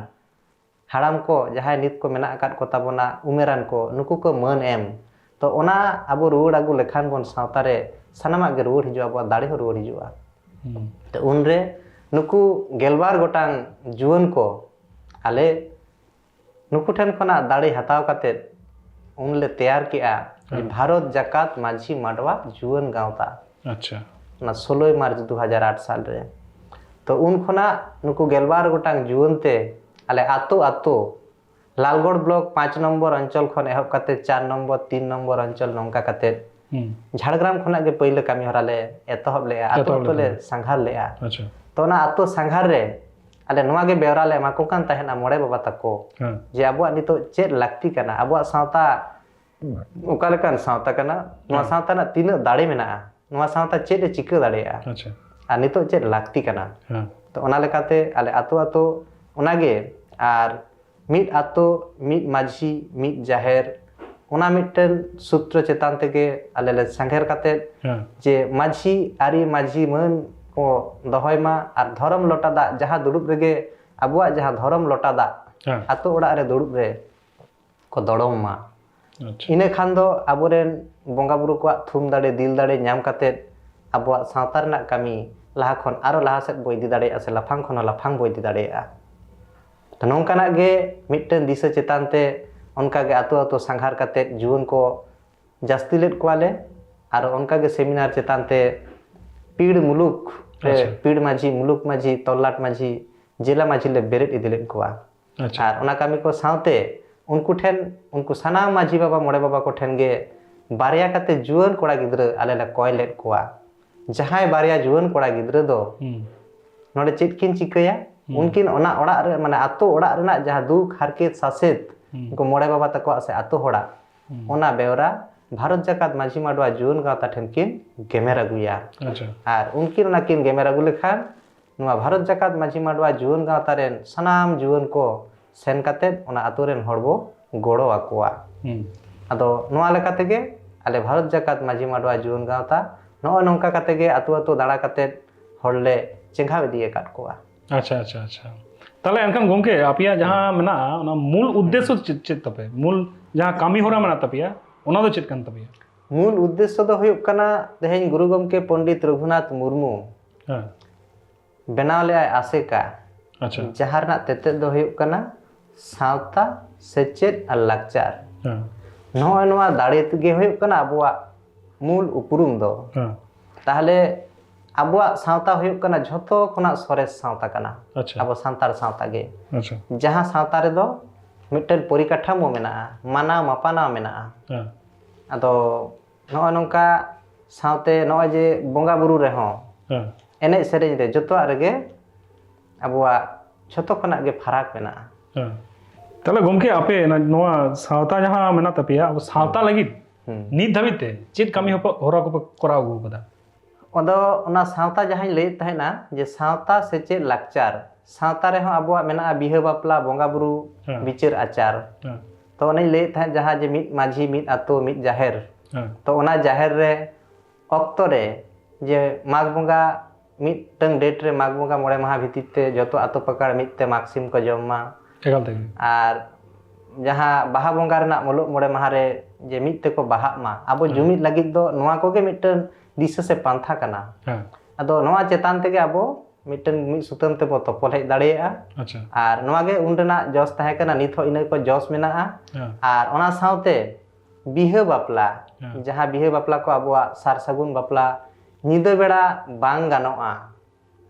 ᱦᱟᱲᱟᱢ ᱠᱚ ᱡᱟᱦᱟᱸᱭ ᱱᱤᱛ ᱠᱚ ᱢᱮᱱᱟᱜ ᱟᱠᱟᱫ ᱠᱚ ᱛᱟᱵᱚᱱᱟ ᱩᱢᱮᱨᱟᱱ ᱠᱚ, ᱱᱩᱠᱩ ᱠᱚ ᱢᱟᱹᱱ ᱮᱢ, ᱛᱚ ᱚᱱᱟ ᱟᱵᱚ ᱨᱩᱣᱟᱹᱲ ᱟᱹᱜᱩ ᱞᱮᱠᱷᱟᱱ ᱵᱚᱱ ᱥᱟᱶᱛᱟ ᱨᱮ ᱥᱟᱱᱟᱢᱟᱜ ᱜᱮ ᱨᱩᱣᱟᱹᱲ ᱦᱤᱡᱩᱜᱼᱟ, ᱟᱵᱚᱣᱟᱜ ᱫᱟᱲᱮ ᱦᱚᱸ ᱨᱩᱣᱟᱹᱲ ᱦᱤᱡᱩᱜᱼᱟ᱾ ᱦᱩᱸ ᱛᱚ ᱩᱱᱨᱮ ᱱᱩᱠᱩ ᱜᱮᱞᱵᱟᱨ ᱜᱚᱴᱟᱝ ᱡᱩᱣᱟᱹᱱ ᱠᱚ ᱟᱞᱮ ᱱᱩᱠᱩ ᱴᱷᱮᱱ ᱠᱷᱚᱱᱟᱜ ᱫᱟᱲᱮ ᱦᱟᱛᱟᱣ ᱠᱟᱛᱮᱫ ᱩᱱᱞᱮ ᱛᱮᱭᱟᱨ ᱠᱮᱜᱼᱟ ᱡᱮ ᱦᱮᱸ᱾ ᱵᱷᱟᱨᱚᱛ ᱡᱟᱠᱟᱛ ᱢᱟᱹᱡᱷᱤ ᱢᱟᱰᱣᱟ ᱡᱩᱣᱟᱹᱱ ᱜᱟᱶᱛᱟ᱾ ᱟᱪᱪᱷᱟ᱾ ᱚᱱᱟ ᱥᱳᱞᱳᱭ ᱢᱟᱨᱪ ᱫᱩ ᱦᱟᱡᱟᱨ ᱟᱴ ᱥᱟᱞ ᱨᱮ᱾ ᱛᱚ ᱩᱱ ᱠᱷᱚᱱᱟᱜ ᱱᱩᱠᱩ ᱜᱮᱞᱵᱟᱨ ᱜᱚᱴᱟᱝ ᱡᱩᱣᱟᱹᱱ ᱛᱮ ᱟᱞᱮ ᱟᱛᱳ ᱟᱛᱳ, ᱞᱟᱞᱜᱚᱲ ᱵᱞᱚᱠ ᱯᱟᱸᱪ ᱱᱚᱢᱵᱚᱨ ᱚᱧᱪᱚᱞ ᱠᱷᱚᱱ ᱮᱦᱚᱵ ᱠᱟᱛᱮ ᱪᱟᱨ ᱱᱚᱢᱵᱚᱨ, ᱛᱤᱱ ᱱᱚᱢᱵᱚᱨ ᱚᱧᱪᱚᱞ, ᱱᱚᱝᱠᱟ ᱠᱟᱛᱮ ᱦᱩᱸ ᱡᱷᱟᱲᱜᱨᱟᱢ ᱠᱷᱚᱱᱟᱜ ᱜᱮ ᱯᱟᱹᱭᱞᱟᱹ ᱠᱟᱹᱢᱤ ᱦᱚᱨᱟ ᱞᱮ ᱮᱛᱚᱦᱚᱵ ᱞᱮᱜᱼᱟ, ᱟᱛᱳ ᱮᱛᱚᱦᱚᱵ ᱟᱛᱳ ᱞᱮ ᱞᱮᱫᱟ᱾ ᱥᱟᱸᱜᱷᱟᱨ ᱞᱮᱜᱼᱟ᱾ ᱟᱪᱪᱷᱟ᱾ ᱛᱚ ᱚᱱᱟ ᱟᱛᱳ ᱥᱟᱸᱜᱷᱟᱨ ᱨᱮ ᱟᱞᱮ ᱱᱚᱣᱟ ᱜᱮ ᱵᱮᱣᱨᱟ ᱞᱮ ᱮᱢᱟ ᱠᱚ ᱠᱟᱱ ᱛᱟᱦᱮᱱᱟ ᱢᱚᱬᱮ ᱵᱟᱵᱟ ᱛᱟᱠᱚ, ᱦᱮᱸ᱾ ᱡᱮ ᱟᱵᱚᱣᱟᱜ ᱱᱤᱛᱚᱜ ᱪᱮᱫ ᱞᱟᱹᱠᱛᱤ ᱠᱟᱱᱟ, ᱟᱵᱚᱣᱟᱜ ᱥᱟᱶᱛᱟ ᱚᱠᱟ ᱞᱮᱠᱟᱱ ᱥᱟᱶᱛᱟ ᱠᱟᱱᱟ, ᱱᱚᱣᱟ ᱦᱮᱸ᱾ ᱥᱟᱶᱛᱟ ᱨᱮᱱᱟᱜ ᱛᱤᱱᱟᱹᱜ ᱫᱟᱲᱮ ᱢᱮᱱᱟᱜᱼᱟ, ᱱᱚᱣᱟ ᱥᱟᱶᱛᱟ ᱪᱮᱫ ᱮ ᱪᱤᱠᱟᱹ ᱫᱟᱲᱮᱭᱟᱜᱼᱟ, ᱟᱪᱪᱷᱟ᱾ ᱟᱨ ᱱᱤᱛᱚᱜ ᱪᱮᱫ ᱞᱟᱹᱠᱛᱤ ᱠᱟᱱᱟ᱾ ᱦᱮᱸ᱾ ᱛᱚ ᱚᱱᱟ ᱞᱮᱠᱟᱛᱮ ᱟᱞᱮ ᱟᱛᱳ ᱟᱛᱳ ᱚᱱᱟᱜᱮ, ᱟᱨ ᱢᱤᱫ ᱟᱛᱳ, ᱢᱤᱫ ᱢᱟᱹᱡᱷᱤ, ᱢᱤᱫ ᱡᱟᱦᱮᱨ, ᱚᱱᱟ ᱢᱤᱫᱴᱮᱱ ᱥᱩᱛᱨᱚ ᱪᱮᱛᱟᱱ ᱛᱮᱜᱮ ᱟᱞᱮ ᱞᱮ ᱥᱟᱸᱜᱷᱮᱨ ᱠᱟᱛᱮᱫ ᱦᱮᱸ᱾ ᱡᱮ ᱢᱟᱹᱡᱷᱤ, ᱟᱹᱨᱤ ᱢᱟᱹᱡᱷᱤ ᱢᱟᱹᱱ ᱠᱚ ᱫᱚᱦᱚᱭ ᱢᱟ, ᱟᱨ ᱫᱷᱚᱨᱚᱢ ᱞᱚᱴᱟ ᱫᱟᱜ ᱡᱟᱦᱟᱸ ᱫᱩᱲᱩᱵ ᱨᱮᱜᱮ ᱟᱵᱚᱣᱟᱜ ᱡᱟᱦᱟᱸ ᱫᱷᱚᱨᱚᱢ ᱞᱚᱴᱟ ᱫᱟᱜ ᱦᱮᱸ᱾ ᱟᱛᱳ ᱚᱲᱟᱜ ᱨᱮ ᱫᱩᱲᱩᱵ ᱨᱮ ᱠᱚ ᱫᱚᱲᱚᱢ ᱢᱟ᱾ ᱟᱪᱪᱷᱟ᱾ ᱤᱱᱟᱹ ᱠᱷᱟᱱ ᱫᱚ ᱟᱵᱚᱨᱮᱱ ᱵᱚᱸᱜᱟ ᱵᱩᱨᱩ ᱠᱚᱣᱟᱜ ᱛᱷᱩᱢ ᱫᱟᱲᱮ, ᱫᱤᱞ ᱫᱟᱲᱮ ᱧᱟᱢ ᱠᱟᱛᱮᱫ ᱟᱵᱚᱣᱟᱜ ᱥᱟᱶᱛᱟ ᱨᱮᱱᱟᱜ ᱠᱟᱹᱢᱤ ᱞᱟᱦᱟ ᱠᱷᱚᱱ ᱟᱨᱚ ᱞᱟᱦᱟ ᱥᱮᱫ ᱵᱚ ᱤᱫᱤ ᱫᱟᱲᱮᱭᱟᱜᱼᱟ, ᱥᱮ ᱞᱟᱯᱷᱟᱝ ᱠᱷᱚᱱ ᱦᱚᱸ ᱞᱟᱯᱷᱟᱝ ᱵᱚ ᱤᱫᱤ ᱫᱟᱲᱮᱭᱟᱜᱼᱟ᱾ ᱛᱚ, ᱱᱚᱝᱠᱟᱱᱟᱜ ᱜᱮ ᱢᱤᱫᱴᱮᱱ ᱫᱤᱥᱟᱹ ᱪᱮᱛᱟᱱ ᱛᱮ ᱚᱱᱠᱟ ᱜᱮ ᱟᱛᱳ ᱟᱛᱳ ᱥᱟᱸᱜᱷᱟᱨ ᱠᱟᱛᱮᱫ ᱡᱩᱣᱟᱹᱱ ᱠᱚ ᱡᱟᱹᱥᱛᱤ ᱞᱮᱫ ᱠᱚᱣᱟᱞᱮ᱾ ᱟᱨ ᱚᱱᱠᱟ ᱜᱮ ᱥᱮᱢᱤᱱᱟᱨ ᱪᱮᱛᱟᱱ ᱛᱮ ᱯᱤᱲ ᱢᱩᱞᱩᱠ ᱨᱮ ᱟᱪᱪᱷᱟ᱾ ᱯᱤᱲ ᱢᱟᱹᱡᱷᱤ, ᱢᱩᱞᱩᱠ ᱢᱟᱹᱡᱷᱤ, ᱛᱚᱞᱞᱟᱴ ᱢᱟᱹᱡᱷᱤ, ᱡᱮᱞᱟ ᱢᱟᱹᱡᱷᱤ ᱞᱮ ᱵᱮᱨᱮᱫ ᱤᱫᱤ ᱞᱮᱫ ᱠᱚᱣᱟ᱾ ᱟᱪᱪᱷᱟ᱾ ᱟᱨ ᱚᱱᱟ ᱠᱟᱹᱢᱤ ᱠᱚ ᱥᱟᱶᱛᱮ ᱩᱱᱠᱩ ᱴᱷᱮᱱ, ᱩᱱᱠᱩ ᱥᱟᱱᱟᱢ ᱢᱟᱹᱡᱷᱤ ᱵᱟᱵᱟ, ᱢᱚᱬᱮ ᱵᱟᱵᱟ ᱠᱚ ᱴᱷᱮᱱ ᱜᱮ ᱵᱟᱨᱭᱟ ᱠᱟᱛᱮ ᱡᱩᱣᱟᱹᱱ ᱠᱚᱲᱟ ᱜᱤᱫᱽᱨᱟᱹ ᱟᱞᱮ ᱞᱮ ᱠᱚᱭ ᱞᱮᱫ ᱠᱚᱣᱟ᱾ ᱡᱟᱦᱟᱸᱭ ᱵᱟᱨᱭᱟ ᱡᱩᱣᱟᱹᱱ ᱠᱚᱲᱟ ᱜᱤᱫᱽᱨᱟᱹ ᱫᱚ ᱦᱩᱸ᱾ ᱱᱚᱰᱮ ᱪᱮᱫ ᱠᱤᱱ ᱪᱤᱠᱟᱹᱭᱟ? ᱦᱩᱸ᱾ ᱩᱱᱠᱤᱱ ᱚᱱᱟ ᱚᱲᱟᱜ ᱨᱮ, ᱢᱟᱱᱮ ᱟᱛᱳ ᱚᱲᱟᱜ ᱨᱮᱱᱟᱜ ᱡᱟᱦᱟᱸ ᱫᱩᱠ ᱦᱟᱨᱠᱮᱛ ᱥᱟᱥᱮᱛ ᱦᱩᱸ᱾ ᱩᱱᱠᱩ ᱢᱚᱬᱮ ᱵᱟᱵᱟ ᱛᱟᱠᱚᱣᱟᱜ ᱥᱮ ᱟᱛᱳ ᱦᱚᱲᱟᱜ, ᱦᱩᱸ᱾ ᱚᱱᱟ ᱵᱮᱣᱨᱟ ᱵᱷᱟᱨᱚᱛ ᱡᱟᱠᱟᱛ ᱢᱟᱹᱡᱷᱤ ᱢᱟᱰᱣᱟ ᱡᱩᱣᱟᱹᱱ ᱜᱟᱶᱛᱟ ᱴᱷᱮᱱ ᱠᱤᱱ ᱜᱮᱢᱮᱨ ᱟᱹᱜᱩᱭᱟ᱾ ᱟᱪᱪᱷᱟ᱾ ᱟᱨ ᱩᱱᱠᱤᱱ ᱚᱱᱟ ᱠᱤᱱ ᱜᱮᱢᱮᱨ ᱟᱹᱜᱩ ᱞᱮᱠᱷᱟᱱ ᱱᱚᱣᱟ ᱵᱷᱟᱨᱚᱛ ᱡᱟᱠᱟᱛ ᱢᱟᱹᱡᱷᱤ ᱢᱟᱰᱣᱟ ᱡᱩᱣᱟᱹᱱ ᱜᱟᱶᱛᱟ ᱨᱮᱱ ᱥᱟᱱᱟᱢ ᱡᱩᱣᱟᱹᱱ ᱠᱚ ᱥᱮᱱ ᱠᱟᱛᱮᱫ ᱚᱱᱟ ᱟᱛᱳ ᱨᱮᱱ ᱦᱚᱲ ᱵᱚ ᱜᱚᱲᱚ ᱟᱠᱚᱣᱟ᱾ ᱦᱩᱸ᱾ ᱟᱫᱚ ᱱᱚᱣᱟ ᱞᱮᱠᱟ ᱛᱮᱜᱮ ᱟᱞᱮ ᱵᱷᱟᱨᱚᱛ ᱡᱟᱠᱟᱛ ᱢᱟᱹᱡᱷᱤ ᱢᱟᱰᱣᱟ ᱡᱩᱣᱟᱹᱱ ᱜᱟᱶᱛᱟ ᱱᱚᱜᱼᱚ ᱱᱚᱝᱠᱟ ᱠᱟᱛᱮ ᱜᱮ ᱟᱛᱳ ᱟᱛᱳ ᱫᱟᱬᱟ ᱠᱟᱛᱮᱫ ᱦᱚᱲ ᱞᱮ ᱪᱮᱸᱜᱷᱟᱣ ᱤᱫᱤ ᱟᱠᱟᱫ ᱠᱚᱣᱟ᱾ ᱟᱪᱪᱷᱟ, ᱟᱪᱪᱷᱟ, ᱟᱪᱪᱷᱟ᱾ ᱛᱟᱦᱞᱮ ᱮᱱᱠᱷᱟᱱ ᱜᱚᱢᱠᱮ, ᱟᱯᱮᱭᱟᱜ ᱡᱟᱦᱟᱸ ᱢᱮᱱᱟᱜᱼᱟ, ᱚᱱᱟ ᱢᱩᱞ ᱩᱫᱽᱫᱮᱥᱥᱚ ᱪᱮᱫ, ᱪᱮᱫ ᱛᱟᱯᱮ? ᱢᱩᱞ ᱡᱟᱦᱟᱸ ᱠᱟᱹᱢᱤ ᱦᱚᱨᱟ ᱢᱮᱱᱟᱜ ᱛᱟᱯᱮᱭᱟ, ᱚᱱᱟ ᱫᱚ ᱪᱮᱫ ᱠᱟᱱ ᱛᱟᱯᱮᱭᱟ? ᱢᱩᱞ ᱩᱫᱽᱫᱮᱥᱥᱚ ᱫᱚ ᱦᱩᱭᱩᱜ ᱠᱟᱱᱟ, ᱛᱮᱦᱮᱧ ᱜᱩᱨᱩ ᱜᱚᱢᱠᱮ ᱯᱚᱱᱰᱤᱛ ᱨᱚᱜᱷᱩᱱᱟᱛᱷ ᱢᱩᱨᱢᱩ ᱦᱮᱸ᱾ ᱵᱮᱱᱟᱣ ᱞᱮᱫᱼᱟᱭ ᱟᱥᱮᱠᱟ, ᱟᱪᱪᱷᱟ᱾ ᱡᱟᱦᱟᱸ ᱨᱮᱱᱟᱜ ᱛᱮᱛᱮᱫ ᱫᱚ ᱦᱩᱭᱩᱜ ᱠᱟᱱᱟ ᱥᱟᱶᱛᱟ, ᱥᱮᱪᱮᱫ ᱟᱨ ᱞᱟᱠᱪᱟᱨ᱾ ᱦᱮᱸ᱾ ᱱᱚᱜᱼᱚᱭ ᱱᱚᱣᱟ ᱫᱟᱲᱮ ᱛᱮᱜᱮ ᱦᱩᱭᱩᱜ ᱠᱟᱱᱟ ᱟᱵᱚᱣᱟᱜ ᱢᱩᱞ ᱩᱯᱨᱩᱢ ᱫᱚ᱾ ᱦᱮᱸ᱾ ᱛᱟᱦᱚᱞᱮ ᱟᱵᱚᱣᱟᱜ ᱥᱟᱶᱛᱟ ᱦᱩᱭᱩᱜ ᱠᱟᱱᱟ ᱡᱷᱚᱛᱚ ᱠᱷᱚᱱᱟᱜ ᱥᱚᱨᱮᱥ ᱥᱟᱶᱛᱟ ᱠᱟᱱᱟ, ᱟᱪᱪᱷᱟ᱾ ᱟᱵᱚ ᱥᱟᱱᱛᱟᱲ ᱥᱟᱶᱛᱟ ᱜᱮ᱾ ᱟᱪᱪᱷᱟ᱾ ᱡᱟᱦᱟᱸ ᱥᱟᱶᱛᱟ ᱨᱮᱫᱚ ᱢᱤᱫᱴᱮᱱ ᱯᱚᱨᱤᱠᱟᱴᱷᱟᱢᱳ ᱢᱮᱱᱟᱜᱼᱟ, ᱢᱟᱱᱟᱣ ᱢᱟᱯᱟᱱᱟᱣ ᱢᱮᱱᱟᱜᱼᱟ᱾ ᱦᱮᱸ᱾ ᱟᱫᱚ ᱱᱚᱜᱼᱚᱭ ᱱᱚᱝᱠᱟ ᱥᱟᱶᱛᱮ ᱱᱚᱜᱼᱚᱭ ᱡᱮ ᱵᱚᱸᱜᱟ ᱵᱩᱨᱩ ᱨᱮᱦᱚᱸ ᱦᱮᱸ᱾ ᱮᱱᱮᱡ ᱥᱮᱨᱮᱧ ᱨᱮ ᱡᱚᱛᱚᱣᱟᱜ ᱨᱮᱜᱮ ᱟᱵᱚᱣᱟᱜ ᱡᱷᱚᱛᱚ ᱠᱷᱚᱱᱟᱜ ᱜᱮ ᱯᱷᱟᱨᱟᱠ ᱢᱮᱱᱟᱜᱼᱟ᱾ ᱦᱮᱸ᱾ ᱛᱟᱦᱞᱮ ᱜᱚᱢᱠᱮ, ᱟᱯᱮ ᱱᱚᱣᱟ ᱥᱟᱶᱛᱟ ᱡᱟᱦᱟᱸ ᱢᱮᱱᱟᱜ ᱛᱟᱯᱮᱭᱟ, ᱟᱵᱚ ᱥᱟᱶᱛᱟ ᱞᱟᱹᱜᱤᱫ ᱦᱩᱸ᱾ ᱱᱤᱛ ᱫᱷᱟᱹᱵᱤᱡ ᱛᱮ ᱪᱮᱫ ᱠᱟᱹᱢᱤ ᱦᱚᱯ-, ᱦᱚᱨᱟ ᱠᱚᱯᱮ ᱠᱚᱨᱟᱣ ᱟᱹᱜᱩ ᱟᱠᱟᱫᱟ? ᱟᱫᱚ ᱚᱱᱟ ᱥᱟᱶᱛᱟ ᱡᱟᱦᱟᱸᱧ ᱞᱟᱹᱭᱮᱫ ᱛᱟᱦᱮᱱᱟ ᱡᱮ ᱥᱟᱶᱛᱟ ᱥᱮᱪᱮᱫ ᱞᱟᱠᱪᱟᱨ, ᱥᱟᱶᱛᱟ ᱨᱮᱦᱚᱸ ᱟᱵᱚᱣᱟᱜ ᱢᱮᱱᱟᱜᱼᱟ ᱵᱤᱦᱟᱹ ᱵᱟᱯᱞᱟ, ᱵᱚᱸᱜᱟ ᱵᱩᱨᱩ, ᱦᱮᱸ᱾ ᱵᱤᱪᱟᱹᱨ ᱟᱪᱟᱨ᱾ ᱦᱮᱸ᱾ ᱛᱚ ᱚᱱᱮᱧ ᱞᱟᱹᱭᱮᱫ ᱛᱟᱦᱮᱸᱫ ᱡᱟᱦᱟᱸ ᱡᱮ ᱢᱤᱫ ᱢᱟᱹᱡᱷᱤ, ᱢᱤᱫ ᱟᱛᱳ, ᱢᱤᱫ ᱡᱟᱦᱮᱨ᱾ ᱦᱮᱸ᱾ ᱛᱚ ᱚᱱᱟ ᱡᱟᱦᱮᱨ ᱨᱮ ᱚᱠᱛᱚ ᱨᱮ ᱡᱮ ᱢᱟᱜᱽ ᱵᱚᱸᱜᱟ ᱢᱤᱫᱴᱟᱝ ᱰᱮᱴ ᱨᱮ ᱢᱟᱜᱽ ᱵᱚᱸᱜᱟ ᱢᱚᱬᱮ ᱢᱟᱦᱟ ᱵᱷᱤᱛᱤᱨ ᱛᱮ ᱡᱚᱛᱚ ᱟᱛᱳ ᱯᱟᱠᱟᱲ ᱢᱤᱫ ᱛᱮ ᱢᱟᱜᱽ ᱥᱤᱢ ᱠᱚ ᱡᱚᱢ ᱢᱟ᱾ ᱮᱠᱟᱞ ᱛᱮᱜᱮ᱾ ᱟᱨ ᱡᱟᱦᱟᱸ ᱵᱟᱦᱟ ᱵᱚᱸᱜᱟ ᱨᱮᱱᱟᱜ ᱢᱩᱞᱩᱜ ᱢᱚᱬᱮ ᱢᱟᱦᱟ ᱨᱮ ᱡᱮ ᱢᱤᱫ ᱛᱮᱠᱚ ᱵᱟᱦᱟᱜ ᱢᱟ, ᱟᱵᱚ ᱦᱮᱸ᱾ ᱡᱩᱢᱤᱫ ᱞᱟᱹᱜᱤᱫ ᱫᱚ ᱱᱚᱣᱟ ᱠᱚᱜᱮ ᱢᱤᱫᱴᱟᱝ ᱫᱤᱥᱟᱹ ᱥᱮ ᱯᱟᱱᱛᱷᱟ ᱠᱟᱱᱟ᱾ ᱦᱮᱸ᱾ ᱟᱫᱚ ᱱᱚᱣᱟ ᱪᱮᱛᱟᱱ ᱛᱮᱜᱮ ᱟᱵᱚ ᱢᱤᱫᱴᱟᱝ ᱢᱤᱫ ᱥᱩᱛᱟᱹᱢ ᱛᱮᱵᱚ ᱛᱚᱯᱚᱞ ᱦᱮᱡ ᱫᱟᱲᱮᱭᱟᱜᱼᱟ᱾ ᱟᱪᱪᱷᱟ᱾ ᱟᱨ ᱱᱚᱣᱟ ᱜᱮ ᱩᱱ ᱨᱮᱱᱟᱜ ᱡᱚᱥ ᱛᱟᱦᱮᱸ ᱠᱟᱱᱟ, ᱱᱤᱛ ᱦᱚᱸ ᱤᱱᱟᱹ ᱠᱚ ᱡᱚᱥ ᱢᱮᱱᱟᱜᱼᱟ᱾ ᱦᱮᱸ᱾ ᱟᱨ ᱚᱱᱟ ᱥᱟᱶᱛᱮ ᱵᱤᱦᱟᱹ ᱵᱟᱯᱞᱟ, ᱦᱮᱸ᱾ ᱡᱟᱦᱟᱸ ᱵᱤᱦᱟᱹ ᱵᱟᱯᱞᱟ ᱠᱚ ᱟᱵᱚᱣᱟᱜ ᱥᱟᱨ ᱥᱟᱹᱜᱩᱱ ᱵᱟᱯᱞᱟ ᱧᱤᱫᱟᱹ ᱵᱮᱲᱟ ᱵᱟᱝ ᱜᱟᱱᱚᱜᱼᱟ᱾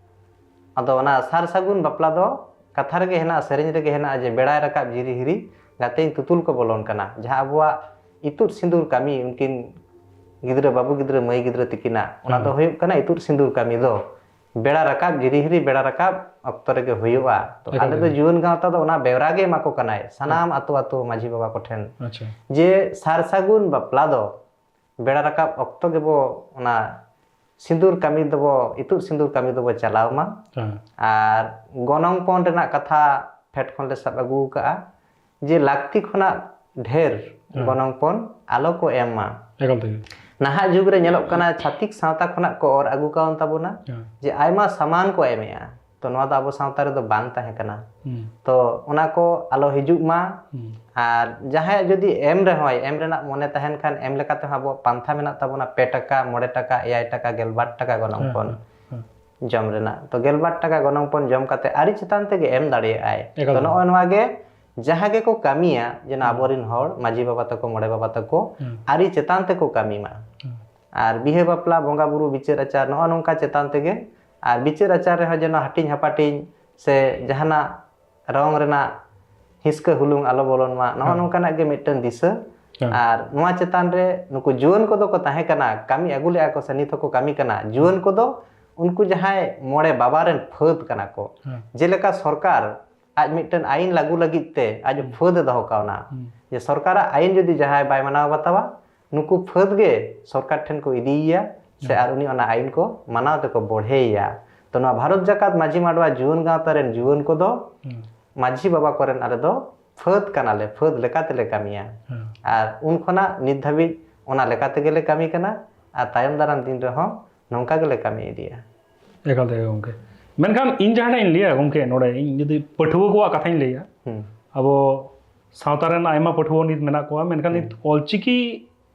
ᱟᱫᱚ ᱚᱱᱟ ᱥᱟᱨ ᱥᱟᱹᱜᱩᱱ ᱵᱟᱯᱞᱟ ᱫᱚ ᱠᱟᱛᱷᱟ ᱨᱮᱜᱮ ᱦᱮᱱᱟᱜᱼᱟ, ᱥᱮᱨᱮᱧ ᱨᱮᱜᱮ ᱦᱮᱱᱟᱜᱼᱟ ᱡᱮ ᱵᱮᱲᱟᱭ ᱨᱟᱠᱟᱵ ᱡᱤᱨᱤ ᱦᱤᱨᱤ ᱜᱟᱛᱮᱧ ᱛᱩᱛᱩᱞ ᱠᱚ ᱵᱚᱞᱚᱱ ᱠᱟᱱᱟ᱾ ᱡᱟᱦᱟᱸ ᱟᱵᱚᱣᱟᱜ ᱤᱛᱩᱫ ᱥᱤᱸᱫᱩᱨ ᱠᱟᱹᱢᱤ, ᱩᱱᱠᱤᱱ ᱜᱤᱫᱽᱨᱟᱹ, ᱵᱟᱹᱵᱩ ᱜᱤᱫᱽᱨᱟᱹ, ᱢᱟᱹᱭ ᱜᱤᱫᱽᱨᱟᱹ ᱛᱤᱠᱤᱱᱟᱜ, ᱚᱱᱟ ᱫᱚ ᱦᱮᱸ᱾ ᱦᱩᱭᱩᱜ ᱠᱟᱱᱟ ᱤᱛᱩᱫ ᱥᱤᱸᱫᱩᱨ ᱠᱟᱹᱢᱤ ᱫᱚ ᱵᱮᱲᱟ ᱨᱟᱠᱟᱵ ᱡᱤᱨᱤ ᱦᱤᱨᱤ ᱵᱮᱲᱟ ᱨᱟᱠᱟᱵ ᱚᱠᱛᱚ ᱨᱮᱜᱮ ᱦᱩᱭᱩᱜᱼᱟ᱾ ᱛᱚ ᱮᱠᱟᱞ ᱟᱞᱮ ᱫᱚ ᱜᱮ᱾ ᱡᱩᱣᱟᱹᱱ ᱜᱟᱶᱛᱟ ᱫᱚ ᱚᱱᱟ ᱵᱮᱣᱨᱟ ᱜᱮ ᱮᱢᱟ ᱠᱚ ᱠᱟᱱᱟᱭ ᱥᱟᱱᱟᱢ ᱟᱛᱳ ᱟᱛᱳ ᱢᱟᱹᱡᱷᱤ ᱵᱟᱵᱟ ᱠᱚᱴᱷᱮᱱ, ᱟᱪᱪᱷᱟ᱾ ᱡᱮ ᱥᱟᱨ ᱥᱟᱹᱜᱩᱱ ᱵᱟᱯᱞᱟ ᱫᱚ ᱵᱮᱲᱟ ᱨᱟᱠᱟᱵ ᱚᱠᱛᱚ ᱜᱮᱵᱚ ᱚᱱᱟ ᱥᱤᱸᱫᱩᱨ ᱠᱟᱹᱢᱤ ᱫᱚᱵᱚ, ᱤᱛᱩᱫ ᱥᱤᱸᱫᱩᱨ ᱠᱟᱹᱢᱤ ᱫᱚᱵᱚ ᱪᱟᱞᱟᱣ ᱢᱟ᱾ ᱦᱮᱸ᱾ ᱟᱨ ᱜᱚᱱᱚᱝ ᱯᱚᱱ ᱨᱮᱱᱟᱜ ᱠᱟᱛᱷᱟ ᱯᱷᱮᱰ ᱠᱷᱚᱱ ᱞᱮ ᱥᱟᱵ ᱟᱹᱜᱩ ᱟᱠᱟᱫᱼᱟ ᱡᱮ ᱞᱟᱹᱠᱛᱤ ᱠᱷᱚᱱᱟᱜ ᱰᱷᱮᱨ ᱦᱮᱸ᱾ ᱜᱚᱱᱚᱝ ᱯᱚᱱ ᱟᱞᱚ ᱠᱚ ᱮᱢ ᱢᱟ᱾ ᱮᱠᱟᱞ ᱛᱮᱜᱮ᱾ ᱱᱟᱦᱟᱜ ᱡᱩᱜᱽ ᱨᱮ ᱧᱮᱞᱚᱜ ᱠᱟᱱᱟ, ᱪᱷᱟᱹᱛᱤᱠ ᱥᱟᱶᱛᱟ ᱠᱷᱚᱱᱟᱜ ᱠᱚ ᱚᱨ ᱟᱹᱜᱩ ᱠᱟᱣᱱ ᱛᱟᱵᱚᱱᱟ ᱦᱮᱸ᱾ ᱡᱮ ᱟᱭᱢᱟ ᱥᱟᱢᱟᱱ ᱠᱚ ᱮᱢᱮᱜᱼᱟ, ᱛᱚ ᱱᱚᱣᱟ ᱫᱚ ᱟᱵᱚ ᱥᱟᱶᱛᱟ ᱨᱮᱫᱚ ᱵᱟᱝ ᱛᱟᱦᱮᱸ ᱠᱟᱱᱟ᱾ ᱦᱩᱸ᱾ ᱛᱚ ᱚᱱᱟ ᱠᱚ ᱟᱞᱚ ᱦᱤᱡᱩᱜ ᱢᱟ᱾ ᱦᱩᱸ᱾ ᱟᱨ ᱡᱟᱦᱟᱸᱭᱟᱜ ᱡᱩᱫᱤ ᱮᱢ ᱨᱮᱦᱚᱸᱭ, ᱮᱢ ᱨᱮᱱᱟᱜ ᱢᱚᱱᱮ ᱛᱟᱦᱮᱱ ᱠᱷᱟᱱ, ᱮᱢ ᱞᱮᱠᱟ ᱛᱮᱦᱚᱸ ᱟᱵᱚᱣᱟᱜ ᱯᱟᱱᱛᱷᱟ ᱢᱮᱱᱟᱜ ᱛᱟᱵᱚᱱᱟ, ᱯᱮ ᱴᱟᱠᱟ, ᱢᱚᱬᱮ ᱴᱟᱠᱟ, ᱮᱭᱟᱭ ᱴᱟᱠᱟ, ᱜᱮᱞᱵᱟᱨ ᱴᱟᱠᱟ ᱜᱚᱱᱚᱝ ᱦᱮᱸ, ᱯᱚᱱ ᱦᱮᱸ, ᱦᱮᱸ᱾ ᱡᱚᱢ ᱨᱮᱱᱟᱜ᱾ ᱛᱚ ᱜᱮᱞᱵᱟᱨ ᱴᱟᱠᱟ ᱜᱚᱱᱚᱝ ᱯᱚᱱ ᱡᱚᱢ ᱠᱟᱛᱮ ᱟᱹᱨᱤ ᱪᱮᱛᱟᱱ ᱛᱮᱜᱮ ᱮᱢ ᱫᱟᱲᱮᱭᱟᱜᱼᱟᱭ᱾ ᱮᱠᱟᱞ ᱛᱚ ᱛᱮ᱾ ᱱᱚᱜᱼᱚᱭ ᱱᱚᱣᱟ ᱜᱮ ᱡᱟᱦᱟᱸ ᱜᱮᱠᱚ ᱠᱟᱹᱢᱤᱭᱟ, ᱡᱮᱱᱚ ᱦᱩᱸ᱾ ᱟᱵᱚᱨᱮᱱ ᱦᱚᱲ, ᱢᱟᱹᱡᱷᱤ ᱵᱟᱵᱟ ᱛᱟᱠᱚ, ᱢᱚᱬᱮ ᱵᱟᱵᱟ ᱛᱟᱠᱚ, ᱦᱩᱸ᱾ ᱟᱹᱨᱤ ᱪᱮᱛᱟᱱ ᱛᱮᱠᱚ ᱠᱟᱹᱢᱤ ᱢᱟ᱾ ᱦᱩᱸ᱾ ᱟᱨ ᱵᱤᱦᱟᱹ ᱵᱟᱯᱞᱟ, ᱵᱚᱸᱜᱟ ᱵᱩᱨᱩ, ᱵᱤᱪᱟᱹᱨ ᱟᱪᱟᱨ, ᱱᱚᱜᱼᱚ ᱱᱚᱝᱠᱟ ᱪᱮᱛᱟᱱ ᱛᱮᱜᱮ, ᱟᱨ ᱵᱤᱪᱟᱹᱨ ᱟᱪᱟᱨ ᱨᱮᱦᱚᱸ ᱡᱮᱱᱚ ᱦᱟᱹᱴᱤᱧ ᱦᱟᱯᱟᱴᱤᱧ ᱥᱮ ᱡᱟᱦᱟᱱᱟᱜ ᱨᱚᱝ ᱨᱮᱱᱟᱜ ᱦᱤᱥᱠᱟᱹ ᱦᱩᱞᱩᱝ ᱟᱞᱚ ᱵᱚᱞᱚᱱ ᱢᱟ, ᱱᱚᱜᱼᱚ ᱦᱮᱸ᱾ ᱱᱚᱝᱠᱟᱱᱟᱜ ᱜᱮ ᱢᱤᱫᱴᱟᱝ ᱫᱤᱥᱟᱹ᱾ ᱦᱮᱸ᱾ ᱟᱨ ᱱᱚᱣᱟ ᱪᱮᱛᱟᱱ ᱨᱮ ᱱᱩᱠᱩ ᱡᱩᱣᱟᱹᱱ ᱠᱚᱫᱚ ᱠᱚ ᱛᱟᱦᱮᱸ ᱠᱟᱱᱟ, ᱠᱟᱹᱢᱤ ᱟᱹᱜᱩ ᱞᱮᱜᱼᱟ ᱠᱚ ᱥᱮ ᱱᱤᱛ ᱦᱚᱸᱠᱚ ᱠᱟᱹᱢᱤ ᱠᱟᱱᱟ᱾ ᱡᱩᱣᱟᱹᱱ ᱠᱚᱫᱚ ᱩᱱᱠᱩ ᱡᱟᱦᱟᱸᱭ ᱢᱚᱬᱮ ᱵᱟᱵᱟ ᱨᱮᱱ ᱯᱷᱟᱹᱫ ᱠᱟᱱᱟ ᱠᱚ᱾ ᱦᱮᱸ᱾ ᱡᱮᱞᱮᱠᱟ ᱥᱚᱨᱠᱟᱨ ᱟᱡ ᱢᱤᱫᱴᱮᱱ ᱟᱭᱤᱱ ᱞᱟᱹᱜᱩ ᱞᱟᱹᱜᱤᱫ ᱛᱮ ᱟᱡ ᱦᱩᱸ᱾ ᱯᱷᱟᱹᱫ ᱮ ᱫᱚᱦᱚ ᱠᱟᱣᱱᱟ, ᱦᱩᱸ᱾ ᱡᱮ ᱥᱚᱨᱠᱟᱨᱟᱜ ᱟᱭᱤᱱ ᱡᱩᱫᱤ ᱡᱟᱦᱟᱸᱭ ᱵᱟᱭ ᱢᱟᱱᱟᱣ ᱵᱟᱛᱟᱣᱟ, ᱱᱩᱠᱩ ᱯᱷᱟᱹᱫ ᱜᱮ ᱥᱚᱨᱠᱟᱨ ᱴᱷᱮᱱ ᱠᱚ ᱤᱫᱤᱭᱮᱭᱟ ᱥᱮ ᱦᱩᱸ᱾ ᱟᱨ ᱩᱱᱤ ᱚᱱᱟ ᱟᱭᱤᱱ ᱠᱚ ᱢᱟᱱᱟᱣ ᱛᱮᱠᱚ ᱵᱚᱲᱦᱮᱭᱮᱭᱟ᱾ ᱛᱚ ᱱᱚᱣᱟ ᱵᱷᱟᱨᱚᱛ ᱡᱟᱠᱟᱛ ᱢᱟᱹᱡᱷᱤ ᱢᱟᱰᱣᱟ ᱡᱩᱣᱟᱹᱱ ᱜᱟᱶᱛᱟ ᱨᱮᱱ ᱡᱩᱣᱟᱹᱱ ᱠᱚᱫᱚ ᱦᱩᱸ᱾ ᱢᱟᱹᱡᱷᱤ ᱵᱟᱵᱟ ᱠᱚᱨᱮᱱ ᱟᱞᱮ ᱫᱚ ᱯᱷᱟᱹᱫ ᱠᱟᱱᱟᱞᱮ, ᱯᱷᱟᱹᱫ ᱞᱮᱠᱟ ᱛᱮᱞᱮ ᱠᱟᱹᱢᱤᱭᱟ᱾ ᱦᱮᱸ᱾ ᱟᱨ ᱩᱱ ᱠᱷᱚᱱᱟᱜ ᱱᱤᱛ ᱫᱷᱟᱹᱵᱤᱡ ᱚᱱᱟ ᱞᱮᱠᱟ ᱛᱮᱜᱮᱞᱮ ᱠᱟᱹᱢᱤ ᱠᱟᱱᱟ ᱟᱨ ᱛᱟᱭᱚᱢ ᱫᱟᱨᱟᱢ ᱫᱤᱱ ᱨᱮᱦᱚᱸ ᱱᱚᱝᱠᱟ ᱜᱮᱞᱮ ᱠᱟᱹᱢᱤ ᱤᱫᱤᱭᱟ᱾ ᱮᱠᱟᱞ ᱛᱮᱜᱮ ᱜᱚᱢᱠᱮ᱾ ᱢᱮᱱᱠᱷᱟᱱ ᱤᱧ ᱡᱟᱦᱟᱸᱴᱟᱜ ᱤᱧ ᱞᱟᱹᱭᱟ ᱜᱚᱢᱠᱮ, ᱱᱚᱰᱮ ᱤᱧ ᱡᱩᱫᱤ ᱯᱟᱹᱴᱷᱩᱣᱟᱹ ᱠᱚᱣᱟᱜ ᱠᱟᱛᱷᱟᱧ ᱞᱟᱹᱭᱟ, ᱦᱩᱸ᱾ ᱟᱵᱚ ᱥᱟᱶᱛᱟ ᱨᱮᱱ ᱟᱭᱢᱟ ᱯᱟᱹᱴᱷᱩᱣᱟᱹ ᱱᱤᱛ ᱢᱮᱱᱟᱜ ᱠᱚᱣᱟ, ᱢᱮᱱᱠᱷᱟᱱ ᱱᱤᱛ ᱚᱞᱪᱤᱠᱤ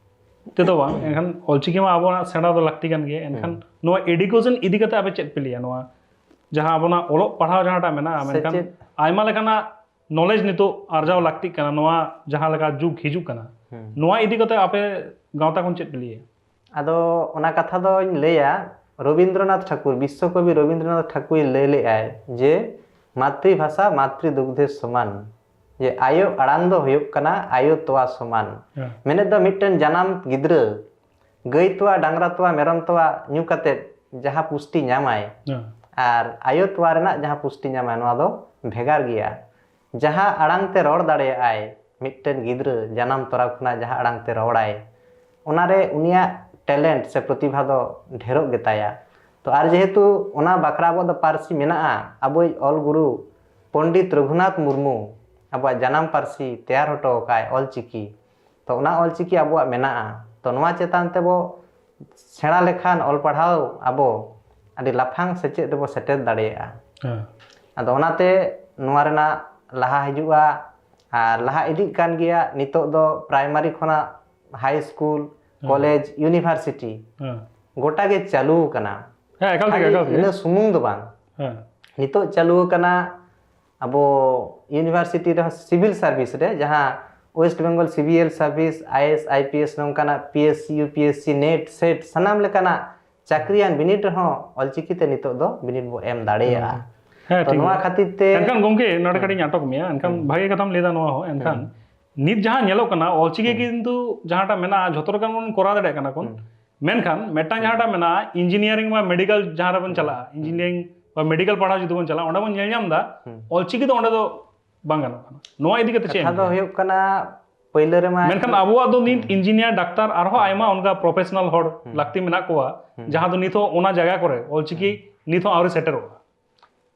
ᱛᱮᱫᱚ ᱵᱟᱝ, ᱮᱱᱠᱷᱟᱱ ᱚᱞᱪᱤᱠᱤ ᱢᱟ ᱟᱵᱚᱱᱟᱜ ᱥᱮᱬᱟ ᱫᱚ ᱞᱟᱹᱠᱛᱤ ᱠᱟᱱ ᱜᱮ᱾ ᱮᱱᱠᱷᱟᱱ ᱱᱚᱣᱟ ᱮᱰᱩᱠᱮᱥᱚᱱ ᱤᱫᱤ ᱠᱟᱛᱮ ᱟᱯᱮ ᱪᱮᱫ ᱯᱮ ᱞᱟᱹᱭᱟ? ᱱᱚᱣᱟ ᱡᱟᱦᱟᱸ ᱟᱵᱚᱱᱟᱜ ᱚᱞᱚᱜ ᱯᱟᱲᱦᱟᱣ ᱡᱟᱦᱟᱸᱴᱟᱜ ᱢᱮᱱᱟᱜᱼᱟ, ᱢᱮᱱᱠᱷᱟᱱ ᱥᱮᱪᱮᱫ᱾ ᱟᱭᱢᱟ ᱞᱮᱠᱟᱱᱟᱜ ᱱᱚᱞᱮᱡᱽ ᱱᱤᱛᱚᱜ ᱟᱨᱡᱟᱣ ᱞᱟᱹᱠᱛᱤᱜ ᱠᱟᱱᱟ, ᱱᱚᱣᱟ ᱡᱟᱦᱟᱸ ᱞᱮᱠᱟ ᱡᱩᱜᱽ ᱦᱤᱡᱩᱜ ᱠᱟᱱᱟ, ᱦᱩᱸ᱾ ᱱᱚᱣᱟ ᱤᱫᱤ ᱠᱟᱛᱮ ᱟᱯᱮ ᱜᱟᱶᱛᱟ ᱠᱷᱚᱱ ᱪᱮᱫ ᱯᱮ ᱞᱟᱹᱭᱟ? ᱟᱫᱚ ᱚᱱᱟ ᱠᱟᱛᱷᱟ ᱫᱚᱧ ᱞᱟᱹᱭᱟ, ᱨᱚᱵᱤᱱᱫᱨᱚᱱᱟᱛᱷ ᱴᱷᱟᱹᱠᱩᱨ, ᱵᱤᱥᱥᱚᱠᱚᱵᱤ ᱨᱚᱵᱤᱱᱫᱨᱚᱱᱟᱛᱷ ᱴᱷᱟᱹᱠᱩᱨ ᱞᱟᱹᱭ ᱞᱮᱫᱟᱭ ᱡᱮ, "ᱢᱟᱛᱨᱤᱵᱷᱟᱥᱟ ᱢᱟᱛᱨᱤ ᱫᱩᱜᱽᱫᱷᱮ ᱥᱚᱢᱟᱱ", ᱡᱮ ᱟᱭᱳ ᱟᱲᱟᱝ ᱫᱚ ᱦᱩᱭᱩᱜ ᱠᱟᱱᱟ ᱟᱭᱳ ᱛᱚᱣᱟ ᱥᱚᱢᱟᱱ᱾ ᱦᱮᱸ᱾ ᱢᱮᱱᱮᱫ ᱫᱚ ᱢᱤᱫᱴᱮᱱ ᱡᱟᱱᱟᱢ ᱜᱤᱫᱽᱨᱟᱹ ᱜᱟᱹᱭ ᱛᱚᱣᱟ, ᱰᱟᱝᱨᱟ ᱛᱚᱣᱟ, ᱢᱮᱨᱚᱢ ᱛᱚᱣᱟ ᱧᱩ ᱠᱟᱛᱮᱫ ᱡᱟᱦᱟᱸ ᱯᱩᱥᱴᱤ ᱧᱟᱢᱟᱭ, ᱦᱮᱸ᱾ ᱟᱨ ᱟᱭᱳ ᱛᱚᱣᱟ ᱨᱮᱱᱟᱜ ᱡᱟᱦᱟᱸ ᱯᱩᱥᱴᱤ ᱧᱟᱢᱟᱭ, ᱱᱚᱣᱟ ᱫᱚ ᱵᱷᱮᱜᱟᱨ ᱜᱮᱭᱟ᱾ ᱡᱟᱦᱟᱸ ᱟᱲᱟᱝ ᱛᱮ ᱨᱚᱲ ᱫᱟᱲᱮᱭᱟᱜᱼᱟᱭ ᱢᱤᱫᱴᱮᱱ ᱜᱤᱫᱽᱨᱟᱹ, ᱡᱟᱱᱟᱢ ᱛᱚᱨᱟ ᱠᱷᱚᱱᱟᱜ ᱡᱟᱦᱟᱸ ᱟᱲᱟᱝ ᱛᱮ ᱨᱚᱲᱟᱭ, ᱚᱱᱟᱨᱮ ᱩᱱᱤᱭᱟᱜ ᱴᱮᱞᱮᱱᱴ ᱥᱮ ᱯᱨᱚᱛᱤᱵᱷᱟ ᱫᱚ ᱰᱷᱮᱨᱚᱜ ᱜᱮᱛᱟᱭᱟ᱾ ᱛᱚ ᱟᱨ ᱡᱮᱦᱮᱛᱩ ᱚᱱᱟ ᱵᱟᱠᱷᱨᱟ ᱟᱵᱚᱣᱟᱜ ᱫᱚ ᱯᱟᱹᱨᱥᱤ ᱢᱮᱱᱟᱜᱼᱟ, ᱟᱵᱚᱭᱤᱡ ᱚᱞ ᱜᱩᱨᱩ ᱯᱚᱱᱰᱤᱛ ᱨᱚᱜᱷᱩᱱᱟᱛᱷ ᱢᱩᱨᱢᱩ ᱟᱵᱚᱣᱟᱜ ᱡᱟᱱᱟᱢ ᱯᱟᱹᱨᱥᱤ ᱛᱮᱭᱟᱨ ᱦᱚᱴᱚ ᱟᱠᱟᱫ ᱚᱞᱪᱤᱠᱤ, ᱛᱚ ᱚᱱᱟ ᱚᱞᱪᱤᱠᱤ ᱟᱵᱚᱣᱟᱜ ᱢᱮᱱᱟᱜᱼᱟ, ᱛᱚ ᱱᱚᱣᱟ ᱪᱮᱛᱟᱱ ᱛᱮᱵᱚ ᱥᱮᱬᱟ ᱞᱮᱠᱷᱟᱱ ᱚᱞ ᱯᱟᱲᱦᱟᱣ ᱟᱵᱚ ᱟᱹᱰᱤ ᱞᱟᱯᱷᱟᱝ ᱥᱮᱪᱮᱫ ᱨᱮᱵᱚ ᱥᱮᱴᱮᱨ ᱫᱟᱲᱮᱭᱟᱜᱼᱟ᱾ ᱦᱮᱸ᱾ ᱟᱫᱚ ᱚᱱᱟᱛᱮ ᱱᱚᱣᱟ ᱨᱮᱱᱟᱜ ᱞᱟᱦᱟ ᱦᱤᱡᱩᱜᱼᱟ ᱟᱨ ᱞᱟᱦᱟ ᱤᱫᱤᱜ ᱠᱟᱱ ᱜᱮᱭᱟ᱾ ᱱᱤᱛᱚᱜ ᱫᱚ ᱯᱨᱟᱭᱢᱟᱨᱤ ᱠᱷᱚᱱᱟᱜ ᱦᱟᱭ ᱥᱠᱩᱞ, ᱦᱮᱸ᱾ ᱠᱚᱞᱮᱡᱽ, ᱤᱭᱩᱱᱤᱵᱷᱟᱨᱥᱤᱴᱤ ᱦᱮᱸ᱾ ᱜᱚᱴᱟ ᱜᱮ ᱪᱟᱹᱞᱩ ᱟᱠᱟᱱᱟ᱾ ᱦᱮᱸ, ᱮᱠᱟᱞ ᱛᱮᱜᱮ, ᱠᱷᱟᱹᱞᱤ ᱮᱠᱟᱞ ᱛᱮᱜᱮ᱾ ᱤᱱᱟᱹ ᱥᱩᱢᱩᱝ ᱫᱚ ᱵᱟᱝ, ᱦᱮᱸ᱾ ᱱᱤᱛᱚᱜ ᱪᱟᱹᱞᱩ ᱟᱠᱟᱱᱟ ᱟᱵᱚ ᱤᱭᱩᱱᱤᱵᱷᱟᱨᱥᱤᱴᱤ ᱨᱮᱦᱚᱸ ᱥᱤᱵᱤᱞ ᱥᱟᱨᱵᱷᱤᱥ ᱨᱮ, ᱡᱟᱦᱟᱸ ᱳᱭᱮᱥᱴ ᱵᱮᱝᱜᱚᱞ ᱥᱤᱵᱤᱞ ᱥᱟᱨᱵᱷᱤᱥ, ᱟᱭᱮᱥ, ᱟᱭᱯᱤᱮᱥ ᱱᱚᱝᱠᱟᱱᱟᱜ ᱯᱤᱮᱥᱥᱤ, ᱭᱩᱯᱤᱮᱥᱥᱤ, ᱱᱮᱴ, ᱥᱮᱴ ᱥᱟᱱᱟᱢ ᱞᱮᱠᱟᱱᱟᱜ ᱪᱟᱹᱠᱨᱤᱭᱟᱱ ᱵᱤᱱᱤᱰ ᱨᱮᱦᱚᱸ ᱚᱞᱪᱤᱠᱤ ᱛᱮ ᱱᱤᱛᱚᱜ ᱫᱚ ᱵᱤᱱᱤᱰ ᱵᱚ ᱮᱢ ᱫᱟᱲᱮᱭᱟᱜᱼᱟ᱾ ᱦᱮᱸ, ᱛᱚ ᱴᱷᱤᱠ ᱱᱚᱣᱟ ᱜᱮᱭᱟ᱾ ᱠᱷᱟᱹᱛᱤᱨ ᱛᱮ ᱮᱱᱠᱷᱟᱱ ᱜᱚᱢᱠᱮ, ᱱᱚᱰᱮ ᱦᱮᱸ᱾ ᱠᱟᱹᱴᱤᱡ ᱤᱧ ᱟᱴᱚᱠ ᱢᱮᱭᱟ, ᱮᱱᱠᱷᱟᱱ ᱦᱮᱸ᱾ ᱵᱷᱟᱜᱮ ᱠᱟᱛᱷᱟᱢ ᱞᱟᱹᱭ ᱫᱟ ᱱᱚᱣᱟ ᱦᱚᱸ᱾ ᱮᱱᱠᱷᱟᱱ ᱦᱮᱸ᱾ ᱱᱤᱛ ᱡᱟᱦᱟᱸ ᱧᱮᱞᱚᱜ ᱠᱟᱱᱟ, ᱚᱞᱪᱤᱠᱤ ᱦᱮᱸ᱾ ᱠᱤᱱᱛᱩ ᱡᱟᱦᱟᱸᱴᱟᱜ ᱢᱮᱱᱟᱜᱼᱟ, ᱡᱷᱚᱛᱚ ᱨᱚᱠᱚᱢ ᱵᱚᱱ ᱠᱚᱨᱟᱣ ᱫᱟᱲᱮᱭᱟᱜ ᱠᱟᱱᱟ ᱵᱚᱱ᱾ ᱦᱮᱸ᱾ ᱢᱮᱱᱠᱷᱟᱱ ᱢᱤᱫᱴᱟᱝ ᱡᱟᱦᱟᱸᱴᱟᱜ ᱢᱮᱱᱟᱜᱼᱟ, ᱤᱧᱡᱤᱱᱤᱭᱟᱨᱤᱝ ᱵᱟ ᱢᱮᱰᱤᱠᱮᱞ ᱡᱟᱦᱟᱸ ᱨᱮᱵᱚᱱ ᱪᱟᱞᱟᱜᱼᱟ, ᱤᱧᱡᱤᱱᱤᱭᱟᱨᱤᱝ ᱵᱟ ᱢᱮᱰᱤᱠᱮᱞ ᱯᱟᱲᱦᱟᱣ ᱡᱩᱫᱤ ᱵᱚᱱ ᱪᱟᱞᱟᱜᱼᱟ, ᱚᱸᱰᱮ ᱵᱚᱱ ᱧᱮᱞ ᱧᱟᱢ ᱮᱫᱟ, ᱦᱮᱸ᱾ ᱚᱞᱪᱤᱠᱤ ᱫᱚ ᱚᱸᱰᱮ ᱫᱚ ᱵᱟᱝ ᱜᱟᱱᱚᱜ ᱠᱟᱱᱟ᱾ ᱱᱚᱣᱟ ᱤᱫᱤ ᱠᱟᱛᱮ ᱪᱮᱫ ᱮᱢ ᱠᱟᱛᱷᱟ ᱫᱚ ᱞᱟᱹᱭᱟ? ᱦᱩᱭᱩᱜ ᱠᱟᱱᱟ, ᱯᱳᱭᱞᱳ ᱨᱮᱢᱟ ᱢᱮᱱᱠᱷᱟᱱ ᱟᱵᱚᱣᱟᱜ ᱫᱚ ᱱᱤᱛ ᱦᱮᱸ᱾ ᱤᱧᱡᱤᱱᱤᱭᱟᱨ, ᱰᱟᱠᱛᱟᱨ, ᱟᱨᱦᱚᱸ ᱟᱭᱢᱟ ᱚᱱᱠᱟ ᱯᱨᱚᱯᱷᱮᱥᱚᱱᱟᱞ ᱦᱚᱲ ᱦᱮᱸ᱾ ᱞᱟᱹᱠᱛᱤ ᱢᱮᱱᱟᱜ ᱠᱚᱣᱟ, ᱦᱮᱸ᱾ ᱡᱟᱦᱟᱸ ᱫᱚ ᱱᱤᱛ ᱦᱚᱸ ᱚᱱᱟ ᱡᱟᱭᱜᱟ ᱠᱚᱨᱮ ᱚᱞᱪᱤᱠᱤ ᱱᱤᱛ ᱦᱚᱸ ᱟᱹᱣᱨᱤ ᱥᱮᱴᱮᱨᱚᱜᱼᱟ᱾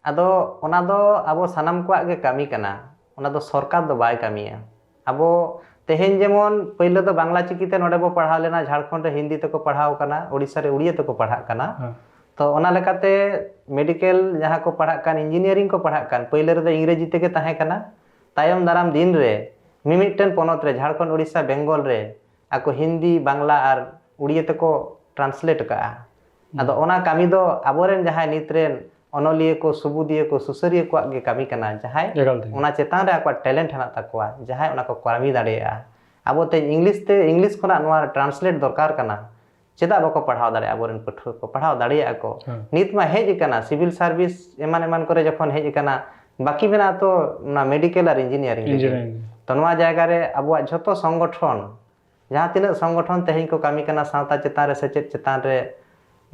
ᱟᱫᱚ ᱚᱱᱟ ᱫᱚ ᱟᱵᱚ ᱥᱟᱱᱟᱢ ᱠᱚᱣᱟᱜ ᱜᱮ ᱠᱟᱹᱢᱤ ᱠᱟᱱᱟ, ᱚᱱᱟ ᱫᱚ ᱥᱚᱨᱠᱟᱨ ᱫᱚ ᱵᱟᱭ ᱠᱟᱹᱢᱤᱭᱟ᱾ ᱟᱵᱚ ᱛᱮᱦᱮᱧ ᱡᱮᱢᱚᱱ ᱯᱳᱭᱞᱳ ᱫᱚ ᱵᱟᱝᱞᱟ ᱪᱤᱠᱤᱛᱮ ᱱᱚᱰᱮ ᱵᱚ ᱯᱟᱲᱦᱟᱣ ᱞᱮᱱᱟ, ᱡᱷᱟᱲᱠᱷᱚᱸᱰ ᱨᱮ ᱦᱤᱱᱫᱤ ᱛᱮᱠᱚ ᱯᱟᱲᱦᱟᱣ ᱠᱟᱱᱟ, ᱳᱰᱤᱥᱟ ᱨᱮ ᱩᱲᱤᱭᱟ ᱛᱮᱠᱚ ᱯᱟᱲᱦᱟᱜ ᱠᱟᱱᱟ᱾ ᱦᱮᱸ᱾ ᱛᱚ ᱚᱱᱟ ᱞᱮᱠᱟᱛᱮ ᱢᱮᱰᱤᱠᱮᱞ ᱡᱟᱦᱟᱸ ᱠᱚ ᱯᱟᱲᱦᱟᱜ ᱠᱟᱱ, ᱤᱧᱡᱤᱱᱤᱭᱟᱨᱤᱝ ᱠᱚ ᱯᱟᱲᱦᱟᱜ ᱠᱟᱱ, ᱯᱳᱭᱞᱳ ᱨᱮᱫᱚ ᱤᱝᱨᱮᱡᱤ ᱛᱮᱜᱮ ᱛᱟᱦᱮᱸ ᱠᱟᱱᱟ᱾ ᱛᱟᱭᱚᱢ ᱫᱟᱨᱟᱢ ᱫᱤᱱ ᱨᱮ ᱢᱤᱢᱤᱫᱴᱮᱱ ᱯᱚᱱᱚᱛ ᱨᱮ, ᱡᱷᱟᱲᱠᱷᱚᱸᱰ, ᱩᱲᱤᱥᱥᱟ, ᱵᱮᱝᱜᱚᱞ ᱨᱮ ᱟᱠᱚ ᱦᱤᱱᱫᱤ, ᱵᱟᱝᱞᱟ ᱟᱨ ᱩᱲᱤᱭᱟᱹ ᱛᱮᱠᱚ ᱴᱨᱟᱱᱥᱞᱮᱴ ᱟᱠᱟᱫᱼᱟ᱾ ᱟᱫᱚ ᱚᱱᱟ ᱠᱟᱹᱢᱤ ᱫᱚ ᱟᱵᱚᱨᱮᱱ ᱡᱟᱦᱟᱸᱭ ᱱᱤᱛ ᱨᱮᱱ ᱚᱱᱚᱞᱤᱭᱟᱹ ᱠᱚ, ᱥᱩᱵᱩᱫᱤᱭᱟᱹ ᱠᱚ, ᱥᱩᱥᱟᱹᱨᱤᱭᱟᱹ ᱠᱚᱣᱟᱜ ᱜᱮ ᱠᱟᱹᱢᱤ ᱠᱟᱱᱟ, ᱡᱟᱦᱟᱸᱭ ᱮᱠᱟᱞ ᱛᱮᱜᱮ᱾ ᱚᱱᱟ ᱪᱮᱛᱟᱱ ᱨᱮ ᱟᱠᱚᱣᱟᱜ ᱴᱮᱞᱮᱱᱴ ᱦᱮᱱᱟᱜ ᱛᱟᱠᱚᱣᱟ, ᱡᱟᱦᱟᱸᱭ ᱚᱱᱟ ᱠᱚ ᱠᱟᱹᱢᱤ ᱫᱟᱲᱮᱭᱟᱜᱼᱟ᱾ ᱟᱵᱚ ᱛᱮ ᱤᱝᱞᱤᱥ ᱛᱮ, ᱤᱝᱞᱤᱥ ᱠᱷᱚᱱᱟᱜ ᱱᱚᱣᱟ ᱴᱨᱟᱱᱥᱞᱮᱴ ᱫᱚᱨᱠᱟᱨ ᱠᱟᱱᱟ᱾ ᱪᱮᱫᱟᱜ ᱵᱟᱠᱚ ᱯᱟᱲᱦᱟᱣ ᱫᱟᱲᱮᱭᱟᱜᱼᱟ? ᱟᱵᱚᱨᱮᱱ ᱯᱟᱹᱴᱷᱩᱣᱟᱹ ᱠᱚ ᱯᱟᱲᱦᱟᱣ ᱫᱟᱲᱮᱭᱟᱜᱼᱟ ᱠᱚ᱾ ᱦᱮᱸ᱾ ᱱᱤᱛ ᱢᱟ ᱦᱮᱡ ᱟᱠᱟᱱᱟ, ᱥᱤᱵᱤᱞ ᱥᱟᱨᱵᱷᱤᱥ ᱮᱢᱟᱱ ᱮᱢᱟᱱ ᱠᱚᱨᱮ ᱡᱚᱠᱷᱚᱱ ᱦᱮᱡ ᱟᱠᱟᱱᱟ, ᱵᱟᱹᱠᱤ ᱢᱮᱱᱟᱜᱼᱟ ᱛᱚ ᱚᱱᱟ ᱢᱮᱰᱤᱠᱮᱞ ᱟᱨ ᱤᱧᱡᱤᱱᱤᱭᱟᱨᱤᱝ ᱨᱮᱜᱮ᱾ ᱤᱧᱡᱤᱱᱤᱭᱟᱨᱤᱝ᱾ ᱛᱚ ᱱᱚᱣᱟ ᱡᱟᱭᱜᱟ ᱨᱮ ᱟᱵᱚᱣᱟᱜ ᱡᱷᱚᱛᱚ ᱥᱚᱝᱜᱚᱴᱷᱚᱱ, ᱡᱟᱦᱟᱸ ᱛᱤᱱᱟᱹᱜ ᱥᱚᱝᱜᱚᱴᱷᱚᱱ ᱛᱮᱦᱮᱧ ᱠᱚ ᱠᱟᱹᱢᱤ ᱠᱟᱱᱟ ᱥᱟᱶᱛᱟ ᱪᱮᱛᱟᱱ ᱨᱮ, ᱥᱮᱪᱮᱫ ᱪᱮᱛᱟᱱ ᱨᱮ,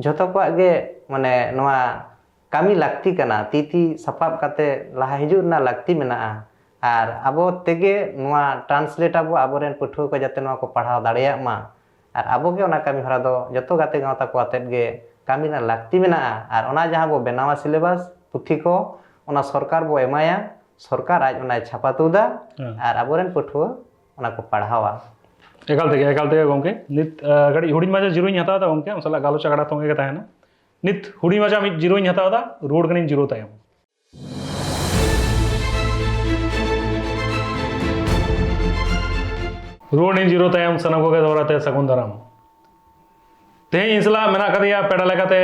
ᱡᱷᱚᱛᱚ ᱠᱚᱣᱟᱜ ᱜᱮ ᱢᱟᱱᱮ ᱱᱚᱣᱟ ᱠᱟᱹᱢᱤ ᱞᱟᱹᱠᱛᱤ ᱠᱟᱱᱟ, ᱛᱤ ᱛᱤ ᱥᱟᱯᱟᱵ ᱠᱟᱛᱮ ᱞᱟᱦᱟ ᱦᱤᱡᱩᱜ ᱨᱮᱱᱟᱜ ᱞᱟᱹᱠᱛᱤ ᱢᱮᱱᱟᱜᱼᱟ᱾ ᱟᱨ ᱟᱵᱚ ᱛᱮᱜᱮ ᱱᱚᱣᱟ ᱴᱨᱟᱱᱥᱞᱮᱴ ᱟᱵᱚ, ᱟᱵᱚᱨᱮᱱ ᱯᱟᱹᱴᱷᱩᱣᱟᱹ ᱠᱚ ᱡᱟᱛᱮ ᱱᱚᱣᱟ ᱠᱚ ᱯᱟᱲᱦᱟᱣ ᱫᱟᱲᱮᱭᱟᱜ ᱢᱟ᱾ ᱟᱨ ᱟᱵᱚ ᱜᱮ ᱚᱱᱟ ᱠᱟᱹᱢᱤ ᱦᱚᱨᱟ ᱫᱚ ᱡᱚᱛᱚ ᱜᱟᱛᱮ ᱜᱟᱶᱛᱟ ᱠᱚ ᱟᱛᱮᱫ ᱜᱮ ᱠᱟᱹᱢᱤ ᱨᱮᱱᱟᱜ ᱞᱟᱹᱠᱛᱤ ᱢᱮᱱᱟᱜᱼᱟ᱾ ᱟᱨ ᱚᱱᱟ ᱡᱟᱦᱟᱸ ᱵᱚ ᱵᱮᱱᱟᱣᱟ ᱥᱤᱞᱮᱵᱟᱥ, ᱯᱩᱛᱷᱤ ᱠᱚ, ᱚᱱᱟ ᱥᱚᱨᱠᱟᱨ ᱵᱚ ᱮᱢᱟᱭᱟ, ᱥᱚᱨᱠᱟᱨ ᱟᱡ ᱚᱱᱟᱭ ᱪᱷᱟᱯᱟ ᱛᱩᱫᱟ᱾ ᱦᱮᱸ᱾ ᱟᱨ ᱟᱵᱚᱨᱮᱱ ᱯᱟᱹᱴᱷᱩᱣᱟᱹ ᱚᱱᱟ ᱠᱚ ᱯᱟᱲᱦᱟᱣᱟ᱾ ᱮᱠᱟᱞ ᱛᱮᱜᱮ, ᱮᱠᱟᱞ ᱛᱮᱜᱮ ᱜᱚᱢᱠᱮ᱾ ᱱᱤᱛ, ᱟᱸ, ᱠᱟᱹᱴᱤᱡ ᱦᱩᱰᱤᱧ ᱢᱟᱪᱷᱟ ᱡᱤᱨᱟᱹᱣ ᱤᱧ ᱦᱟᱛᱟᱣ ᱮᱫᱟ ᱜᱚᱢᱠᱮ, ᱟᱢ ᱥᱟᱞᱟᱜ ᱜᱟᱞᱚᱪ ᱟᱠᱷᱲᱟ ᱛᱚᱸᱜᱮ ᱜᱮ ᱛᱟᱦᱮᱱᱟ᱾ ᱱᱤᱛ ᱦᱩᱰᱤᱧ ᱢᱟᱪᱷᱟ ᱢᱤᱫ ᱡᱤᱨᱟᱹᱣ ᱤᱧ ᱦᱟᱛᱟᱣ ᱮᱫᱟ, ᱨᱩᱣᱟᱹᱲ ᱠᱟᱹᱱᱟᱹᱧ ᱡᱤᱨᱟᱹᱣ ᱛᱟᱭᱚᱢ᱾ ᱨᱩᱣᱟᱹᱲ ᱤᱧ ᱡᱤᱨᱟᱹᱣ ᱛᱟᱭᱚᱢ ᱥᱟᱱᱟᱢ ᱠᱚᱜᱮ ᱫᱚᱦᱲᱟ ᱛᱮ ᱥᱟᱹᱜᱩᱱ ᱫᱟᱨᱟᱢ᱾ ᱛᱮᱦᱮᱧ ᱤᱧ ᱥᱟᱞᱟᱜ ᱢᱮᱱᱟᱜ ᱟᱠᱟᱫᱮᱭᱟ ᱯᱮᱲᱟ ᱞᱮᱠᱟᱛᱮ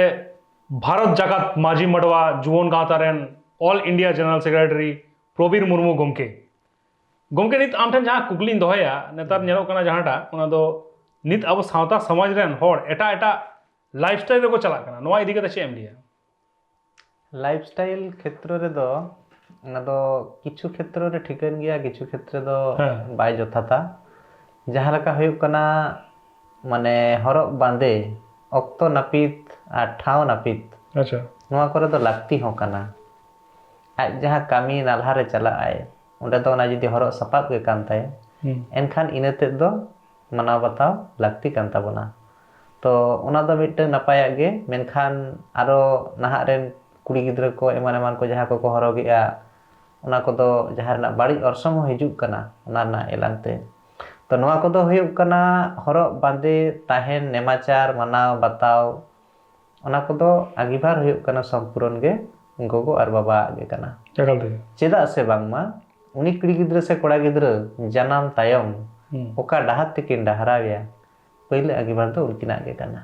ᱵᱷᱟᱨᱚᱛ ᱡᱟᱠᱟᱛ ᱢᱟᱹᱡᱷᱤ ᱢᱟᱰᱣᱟ ᱡᱩᱣᱟᱹᱱ ᱜᱟᱶᱛᱟ ᱨᱮᱱ All India General Secretary ᱯᱨᱚᱵᱤᱨ Murmu ᱜᱚᱢᱠᱮ᱾ ᱜᱚᱢᱠᱮ, ᱱᱤᱛ ᱟᱢ ᱴᱷᱮᱱ ᱡᱟᱦᱟᱸ ᱠᱩᱠᱞᱤᱧ ᱫᱚᱦᱚᱭᱟ, ᱱᱮᱛᱟᱨ ᱧᱮᱞᱚᱜ ᱠᱟᱱᱟ ᱡᱟᱦᱟᱸᱴᱟᱜ, ᱚᱱᱟ ᱫᱚ ᱱᱤᱛ ᱟᱵᱚ ᱥᱟᱶᱛᱟ ᱥᱚᱢᱟᱡᱽ ᱨᱮᱱ ᱦᱚᱲ ᱮᱴᱟᱜ ᱮᱴᱟᱜ ᱞᱟᱭᱤᱯᱷ ᱥᱴᱟᱭᱤᱞ ᱨᱮᱠᱚ ᱪᱟᱞᱟᱜ ᱠᱟᱱᱟ, ᱱᱚᱣᱟ ᱤᱫᱤ ᱠᱟᱛᱮ ᱪᱮᱫ ᱮᱢ ᱞᱟᱹᱭᱟ? ᱞᱟᱭᱤᱯᱷ ᱥᱴᱟᱭᱤᱞ ᱠᱷᱮᱛᱨᱚ ᱨᱮᱫᱚ ᱚᱱᱟ ᱫᱚ ᱠᱤᱪᱷᱩ ᱠᱷᱮᱛᱨᱚ ᱨᱮ ᱴᱷᱤᱠᱟᱹᱱ ᱜᱮᱭᱟ, ᱠᱤᱪᱷᱩ ᱠᱷᱮᱛᱨᱚ ᱫᱚ ᱦᱮᱸ᱾ ᱵᱟᱭ ᱡᱚᱛᱷᱟᱛᱟ᱾ ᱡᱟᱦᱟᱸ ᱞᱮᱠᱟ ᱦᱩᱭᱩᱜ ᱠᱟᱱᱟ, ᱢᱟᱱᱮ ᱦᱚᱨᱚᱜ ᱵᱟᱸᱫᱮ ᱚᱠᱛᱚ ᱱᱟᱹᱯᱤᱛ ᱟᱨ ᱴᱷᱟᱶ ᱱᱟᱹᱯᱤᱛ ᱟᱪᱪᱷᱟ᱾ ᱱᱚᱣᱟ ᱠᱚᱨᱮ ᱫᱚ ᱞᱟᱹᱠᱛᱤ ᱦᱚᱸ ᱠᱟᱱᱟ᱾ ᱟᱡ ᱡᱟᱦᱟᱸ ᱠᱟᱹᱢᱤ ᱱᱟᱞᱦᱟ ᱨᱮ ᱪᱟᱞᱟᱜ ᱟᱭ, ᱚᱸᱰᱮ ᱫᱚ ᱚᱱᱟ ᱡᱩᱫᱤ ᱦᱚᱨᱚᱜ ᱥᱟᱯᱟᱵ ᱜᱮ ᱠᱟᱱ ᱛᱟᱭᱟ, ᱦᱩᱸ᱾ ᱮᱱᱠᱷᱟᱱ ᱤᱱᱟᱹ ᱛᱮᱫ ᱫᱚ ᱢᱟᱱᱟᱣ ᱵᱟᱛᱟᱣ ᱞᱟᱹᱠᱛᱤ ᱠᱟᱱ ᱛᱟᱵᱚᱱᱟ᱾ ᱛᱚ ᱚᱱᱟ ᱫᱚ ᱢᱤᱫᱴᱟᱝ ᱱᱟᱯᱟᱭᱟᱜ ᱜᱮ, ᱢᱮᱱᱠᱷᱟᱱ ᱟᱨᱚ ᱱᱟᱦᱟᱜ ᱨᱮᱱ ᱠᱩᱲᱤ ᱜᱤᱫᱽᱨᱟᱹ ᱠᱚ ᱮᱢᱟᱱ ᱮᱢᱟᱱ ᱠᱚ ᱡᱟᱦᱟᱸ ᱠᱚᱠᱚ ᱦᱚᱨᱚᱜᱮᱜᱼᱟ, ᱚᱱᱟ ᱠᱚᱫᱚ ᱡᱟᱦᱟᱸ ᱨᱮᱱᱟᱜ ᱵᱟᱹᱲᱤᱡ ᱚᱨᱥᱚᱝ ᱦᱚᱸ ᱦᱤᱡᱩᱜ ᱠᱟᱱᱟ ᱚᱱᱟ ᱨᱮᱱᱟᱜ ᱮᱞᱟᱝ ᱛᱮ᱾ ᱛᱚ ᱱᱚᱣᱟ ᱠᱚᱫᱚ ᱦᱩᱭᱩᱜ ᱠᱟᱱᱟ ᱦᱚᱨᱚᱜ ᱵᱟᱸᱫᱮ, ᱛᱟᱦᱮᱱ, ᱱᱮᱢᱟᱪᱟᱨ, ᱢᱟᱱᱟᱣ ᱵᱟᱛᱟᱣ, ᱚᱱᱟ ᱠᱚᱫᱚ ᱟᱸᱜᱤᱵᱷᱟᱨ ᱦᱩᱭᱩᱜ ᱠᱟᱱᱟ ᱥᱚᱢᱯᱩᱨᱚᱱ ᱜᱮ ᱜᱚᱜᱚ ᱟᱨ ᱵᱟᱵᱟᱣᱟᱜ ᱜᱮ ᱠᱟᱱᱟ᱾ ᱮᱠᱟᱞ ᱛᱮᱜᱮ᱾ ᱪᱮᱫᱟᱜ ᱥᱮ ᱵᱟᱝᱢᱟ ᱩᱱᱤ ᱠᱩᱲᱤ ᱜᱤᱫᱽᱨᱟᱹ ᱥᱮ ᱠᱚᱲᱟ ᱜᱤᱫᱽᱨᱟᱹ ᱡᱟᱱᱟᱢ ᱛᱟᱭᱚᱢ ᱦᱩᱸ᱾ ᱚᱠᱟ ᱰᱟᱦᱟᱨ ᱛᱮᱠᱤᱱ ᱰᱟᱦᱟᱨᱟᱣᱮᱭᱟ, ᱯᱳᱭᱞᱳ ᱟᱸᱜᱤᱵᱷᱟᱨ ᱫᱚ ᱩᱱᱠᱤᱱᱟᱜ ᱜᱮ ᱠᱟᱱᱟ᱾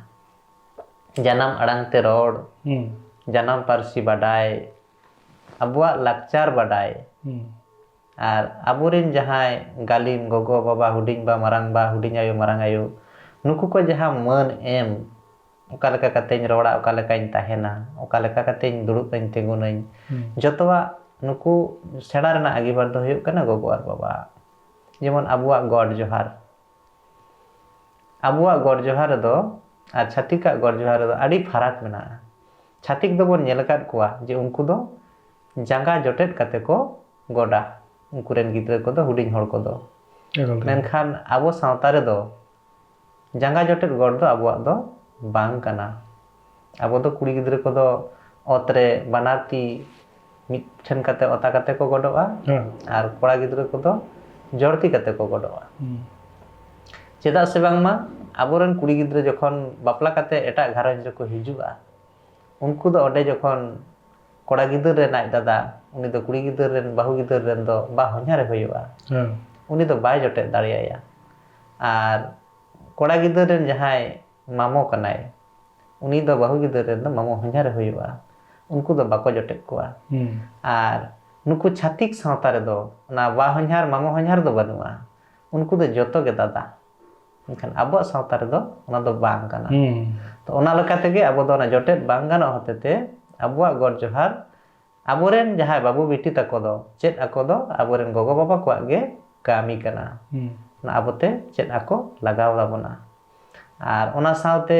ᱡᱟᱱᱟᱢ ᱟᱲᱟᱝ ᱛᱮ ᱨᱚᱲ, ᱦᱩᱸ᱾ ᱡᱟᱱᱟᱢ ᱯᱟᱹᱨᱥᱤ ᱵᱟᱰᱟᱭ, ᱟᱵᱚᱣᱟᱜ ᱞᱟᱠᱪᱟᱨ ᱵᱟᱰᱟᱭ, ᱦᱩᱸ᱾ ᱟᱨ ᱟᱵᱚᱨᱮᱱ ᱡᱟᱦᱟᱸᱭ ᱜᱟᱹᱞᱤᱢ ᱜᱚᱜᱚ ᱵᱟᱵᱟ, ᱦᱩᱰᱤᱧ ᱵᱟ ᱢᱟᱨᱟᱝ ᱵᱟ, ᱦᱩᱰᱤᱧ ᱟᱭᱳ ᱢᱟᱨᱟᱝ ᱟᱭᱳ, ᱱᱩᱠᱩ ᱠᱚ ᱡᱟᱦᱟᱸ ᱢᱟᱹᱱ ᱮᱢ, ᱚᱠᱟ ᱞᱮᱠᱟ ᱠᱟᱛᱮᱧ ᱨᱚᱲᱟ, ᱚᱠᱟ ᱞᱮᱠᱟᱧ ᱛᱟᱦᱮᱱᱟ, ᱚᱠᱟ ᱞᱮᱠᱟ ᱠᱟᱛᱮᱧ ᱫᱩᱲᱩᱵ ᱟᱹᱧ ᱛᱤᱸᱜᱩᱱᱟᱹᱧ, ᱦᱩᱸ᱾ ᱡᱚᱛᱚᱣᱟᱜ ᱱᱩᱠᱩ ᱥᱮᱬᱟ ᱨᱮᱱᱟᱜ ᱟᱸᱜᱤᱵᱷᱟᱨ ᱫᱚ ᱦᱩᱭᱩᱜ ᱠᱟᱱᱟ ᱜᱚᱜᱚ ᱟᱨ ᱵᱟᱵᱟ᱾ ᱡᱮᱢᱚᱱ ᱟᱵᱚᱣᱟᱜ ᱜᱚᱰ ᱡᱚᱦᱟᱨ, ᱟᱵᱚᱣᱟᱜ ᱜᱚᱰ ᱡᱚᱦᱟᱨ ᱨᱮᱫᱚ ᱟᱨ ᱪᱷᱟᱹᱛᱤᱠᱟᱜ ᱜᱚᱰ ᱡᱚᱦᱟᱨ ᱨᱮᱫᱚ ᱟᱹᱰᱤ ᱯᱷᱟᱨᱟᱠ ᱢᱮᱱᱟᱜᱼᱟ᱾ ᱪᱷᱟᱹᱛᱤᱠ ᱫᱚᱵᱚᱱ ᱧᱮᱞ ᱟᱠᱟᱫ ᱠᱚᱣᱟ ᱡᱮ ᱩᱱᱠᱩ ᱫᱚ ᱡᱟᱸᱜᱟ ᱡᱚᱴᱮᱫ ᱠᱟᱛᱮ ᱠᱚ ᱜᱚᱰᱟ, ᱩᱱᱠᱩ ᱨᱮᱱ ᱜᱤᱫᱽᱨᱟᱹ ᱠᱚᱫᱚ, ᱦᱩᱰᱤᱧ ᱦᱚᱲ ᱠᱚᱫᱚ᱾ ᱮᱠᱟᱞ ᱛᱮ᱾ ᱢᱮᱱᱠᱷᱟᱱ ᱟᱵᱚ ᱥᱟᱶᱛᱟ ᱨᱮᱫᱚ ᱡᱟᱸᱜᱟ ᱡᱚᱴᱮᱫ ᱜᱚᱰ ᱫᱚ ᱟᱵᱚᱣᱟᱜ ᱫᱚ ᱵᱟᱝ ᱠᱟᱱᱟ᱾ ᱟᱵᱚ ᱫᱚ ᱠᱩᱲᱤ ᱜᱤᱫᱽᱨᱟᱹ ᱠᱚᱫᱚ ᱚᱛ ᱨᱮ ᱵᱟᱱᱟᱨ ᱛᱤ ᱢᱤᱫ ᱴᱷᱮᱱ ᱠᱟᱛᱮ ᱚᱛᱟ ᱠᱟᱛᱮ ᱠᱚ ᱜᱚᱰᱚᱜᱼᱟ, ᱦᱮᱸ᱾ ᱟᱨ ᱠᱚᱲᱟ ᱜᱤᱫᱽᱨᱟᱹ ᱠᱚᱫᱚ ᱡᱚᱲᱛᱤ ᱠᱟᱛᱮ ᱠᱚ ᱜᱚᱰᱚᱜᱼᱟ᱾ ᱦᱩᱸ᱾ ᱪᱮᱫᱟᱜ ᱥᱮ ᱵᱟᱝᱢᱟ ᱟᱵᱚᱨᱮᱱ ᱠᱩᱲᱤ ᱜᱤᱫᱽᱨᱟᱹ ᱡᱚᱠᱷᱚᱱ ᱵᱟᱯᱞᱟ ᱠᱟᱛᱮ ᱮᱴᱟᱜ ᱜᱷᱟᱨᱚᱸᱡᱽ ᱨᱮᱠᱚ ᱦᱤᱡᱩᱜᱼᱟ, ᱩᱱᱠᱩ ᱫᱚ ᱚᱸᱰᱮ ᱡᱚᱠᱷᱚᱱ ᱠᱚᱲᱟ ᱜᱤᱫᱟᱹᱨ ᱨᱮᱱ ᱟᱡ ᱫᱟᱫᱟ, ᱩᱱᱤ ᱫᱚ ᱠᱩᱲᱤ ᱜᱤᱫᱟᱹᱨ ᱨᱮᱱ, ᱵᱟᱹᱦᱩ ᱜᱤᱫᱟᱹᱨ ᱨᱮᱱ ᱫᱚ ᱵᱟ ᱦᱚᱧᱦᱟᱨᱮ ᱦᱩᱭᱩᱜᱼᱟ᱾ ᱦᱮᱸ᱾ ᱩᱱᱤ ᱫᱚ ᱵᱟᱭ ᱡᱚᱴᱮᱫ ᱫᱟᱲᱮᱭᱟᱭᱟ᱾ ᱟᱨ ᱠᱚᱲᱟ ᱜᱤᱫᱟᱹᱨ ᱨᱮᱱ ᱡᱟᱦᱟᱸᱭ ᱢᱟᱢᱚ ᱠᱟᱱᱟᱭ, ᱩᱱᱤ ᱫᱚ ᱵᱟᱹᱦᱩ ᱜᱤᱫᱟᱹᱨ ᱨᱮᱱ ᱫᱚ ᱢᱟᱢᱚ ᱦᱚᱧᱦᱟᱨᱮ ᱦᱩᱭᱩᱜᱼᱟ᱾ ᱩᱱᱠᱩ ᱫᱚ ᱵᱟᱠᱚ ᱡᱚᱴᱮᱫ ᱠᱚᱣᱟ᱾ ᱦᱩᱸ᱾ ᱟᱨ ᱱᱩᱠᱩ ᱪᱷᱟᱹᱛᱤᱠ ᱥᱟᱶᱛᱟ ᱨᱮᱫᱚ ᱚᱱᱟ ᱵᱟ ᱦᱚᱧᱦᱟᱨ, ᱢᱟᱢᱚ ᱦᱚᱧᱦᱟᱨ ᱫᱚ ᱵᱟᱹᱱᱩᱜᱼᱟ᱾ ᱩᱱᱠᱩ ᱫᱚ ᱡᱚᱛᱚ ᱜᱮ ᱫᱟᱫᱟ᱾ ᱢᱮᱱᱠᱷᱟᱱ ᱟᱵᱚᱣᱟᱜ ᱥᱟᱶᱛᱟ ᱨᱮᱫᱚ ᱚᱱᱟ ᱫᱚ ᱵᱟᱝ ᱠᱟᱱᱟ᱾ ᱦᱩᱸ᱾ ᱛᱚ, ᱚᱱᱟ ᱞᱮᱠᱟ ᱛᱮᱜᱮ ᱟᱵᱚ ᱫᱚ ᱚᱱᱟ ᱡᱚᱴᱮᱫ ᱵᱟᱝ ᱜᱟᱱᱚᱜ ᱦᱚᱛᱮ ᱛᱮ ᱟᱵᱚᱣᱟᱜ ᱜᱚᱰ ᱡᱚᱦᱟᱨ, ᱟᱵᱚᱨᱮᱱ ᱡᱟᱦᱟᱸᱭ ᱵᱟᱹᱵᱩ ᱵᱤᱴᱤ ᱛᱟᱠᱚ ᱫᱚ ᱪᱮᱫ ᱟᱠᱚ ᱫᱚ ᱟᱵᱚᱨᱮᱱ ᱜᱚᱜᱚ ᱵᱟᱵᱟ ᱠᱚᱣᱟᱜ ᱜᱮ ᱠᱟᱹᱢᱤ ᱠᱟᱱᱟ᱾ ᱦᱩᱸ᱾ ᱚᱱᱟ ᱟᱵᱚᱛᱮ ᱪᱮᱫ ᱟᱠᱚ ᱞᱟᱜᱟᱣ ᱛᱟᱵᱚᱱᱟ᱾ ᱟᱨ ᱚᱱᱟ ᱥᱟᱶᱛᱮ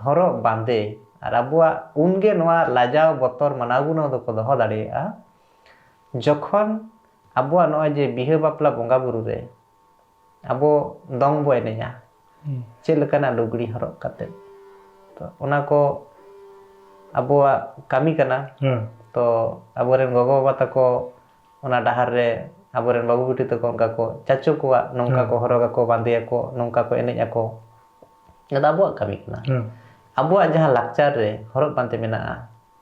ᱦᱚᱨᱚᱜ ᱵᱟᱸᱫᱮ ᱟᱨ ᱟᱵᱚᱣᱟᱜ ᱩᱱᱜᱮ ᱱᱚᱣᱟ ᱞᱟᱡᱟᱣ ᱵᱚᱛᱚᱨ ᱢᱟᱱᱟᱣ ᱜᱩᱱᱟᱹᱣ ᱫᱚᱠᱚ ᱫᱚᱦᱚ ᱫᱟᱲᱮᱭᱟᱜᱼᱟ, ᱡᱚᱠᱷᱚᱱ ᱟᱵᱚᱣᱟᱜ ᱱᱚᱜᱼᱚᱭ ᱡᱮ ᱵᱤᱦᱟᱹ ᱵᱟᱯᱞᱟ ᱵᱚᱸᱜᱟ ᱵᱩᱨᱩ ᱨᱮ ᱟᱵᱚ ᱫᱚᱝ ᱵᱚ ᱮᱱᱮᱡᱼᱟ᱾ ᱦᱩᱸ᱾ ᱪᱮᱫ ᱞᱮᱠᱟᱱᱟᱜ ᱞᱩᱜᱽᱲᱤ ᱦᱚᱨᱚᱜ ᱠᱟᱛᱮ? ᱛᱚ, ᱚᱱᱟ ᱠᱚ ᱟᱵᱚᱣᱟᱜ ᱠᱟᱹᱢᱤ ᱠᱟᱱᱟ᱾ ᱦᱮᱸ᱾ ᱛᱚ, ᱟᱵᱚᱨᱮᱱ ᱜᱚᱜᱚ ᱵᱟᱵᱟ ᱛᱟᱠᱚ ᱚᱱᱟ ᱰᱟᱦᱟᱨ ᱨᱮ ᱟᱵᱚᱨᱮᱱ ᱵᱟᱹᱵᱩ ᱵᱤᱴᱤ ᱛᱟᱠᱚ ᱚᱱᱠᱟ ᱠᱚ ᱪᱟᱪᱚ ᱠᱚᱣᱟ, ᱱᱚᱝᱠᱟ ᱦᱮᱸ᱾ ᱠᱚ ᱦᱚᱨᱚᱜ ᱟᱠᱚ, ᱵᱟᱸᱫᱮᱭᱟᱠᱚ, ᱱᱚᱝᱠᱟ ᱠᱚ ᱮᱱᱮᱡ ᱟᱠᱚ᱾ ᱚᱱᱟ ᱫᱚ ᱟᱵᱚᱣᱟᱜ ᱠᱟᱹᱢᱤ ᱠᱟᱱᱟ᱾ ᱦᱮᱸ᱾ ᱟᱵᱚᱣᱟᱜ ᱡᱟᱦᱟᱸ ᱞᱟᱠᱪᱟᱨ ᱨᱮ ᱦᱚᱨᱚᱜ ᱵᱟᱸᱫᱮ ᱢᱮᱱᱟᱜᱼᱟ,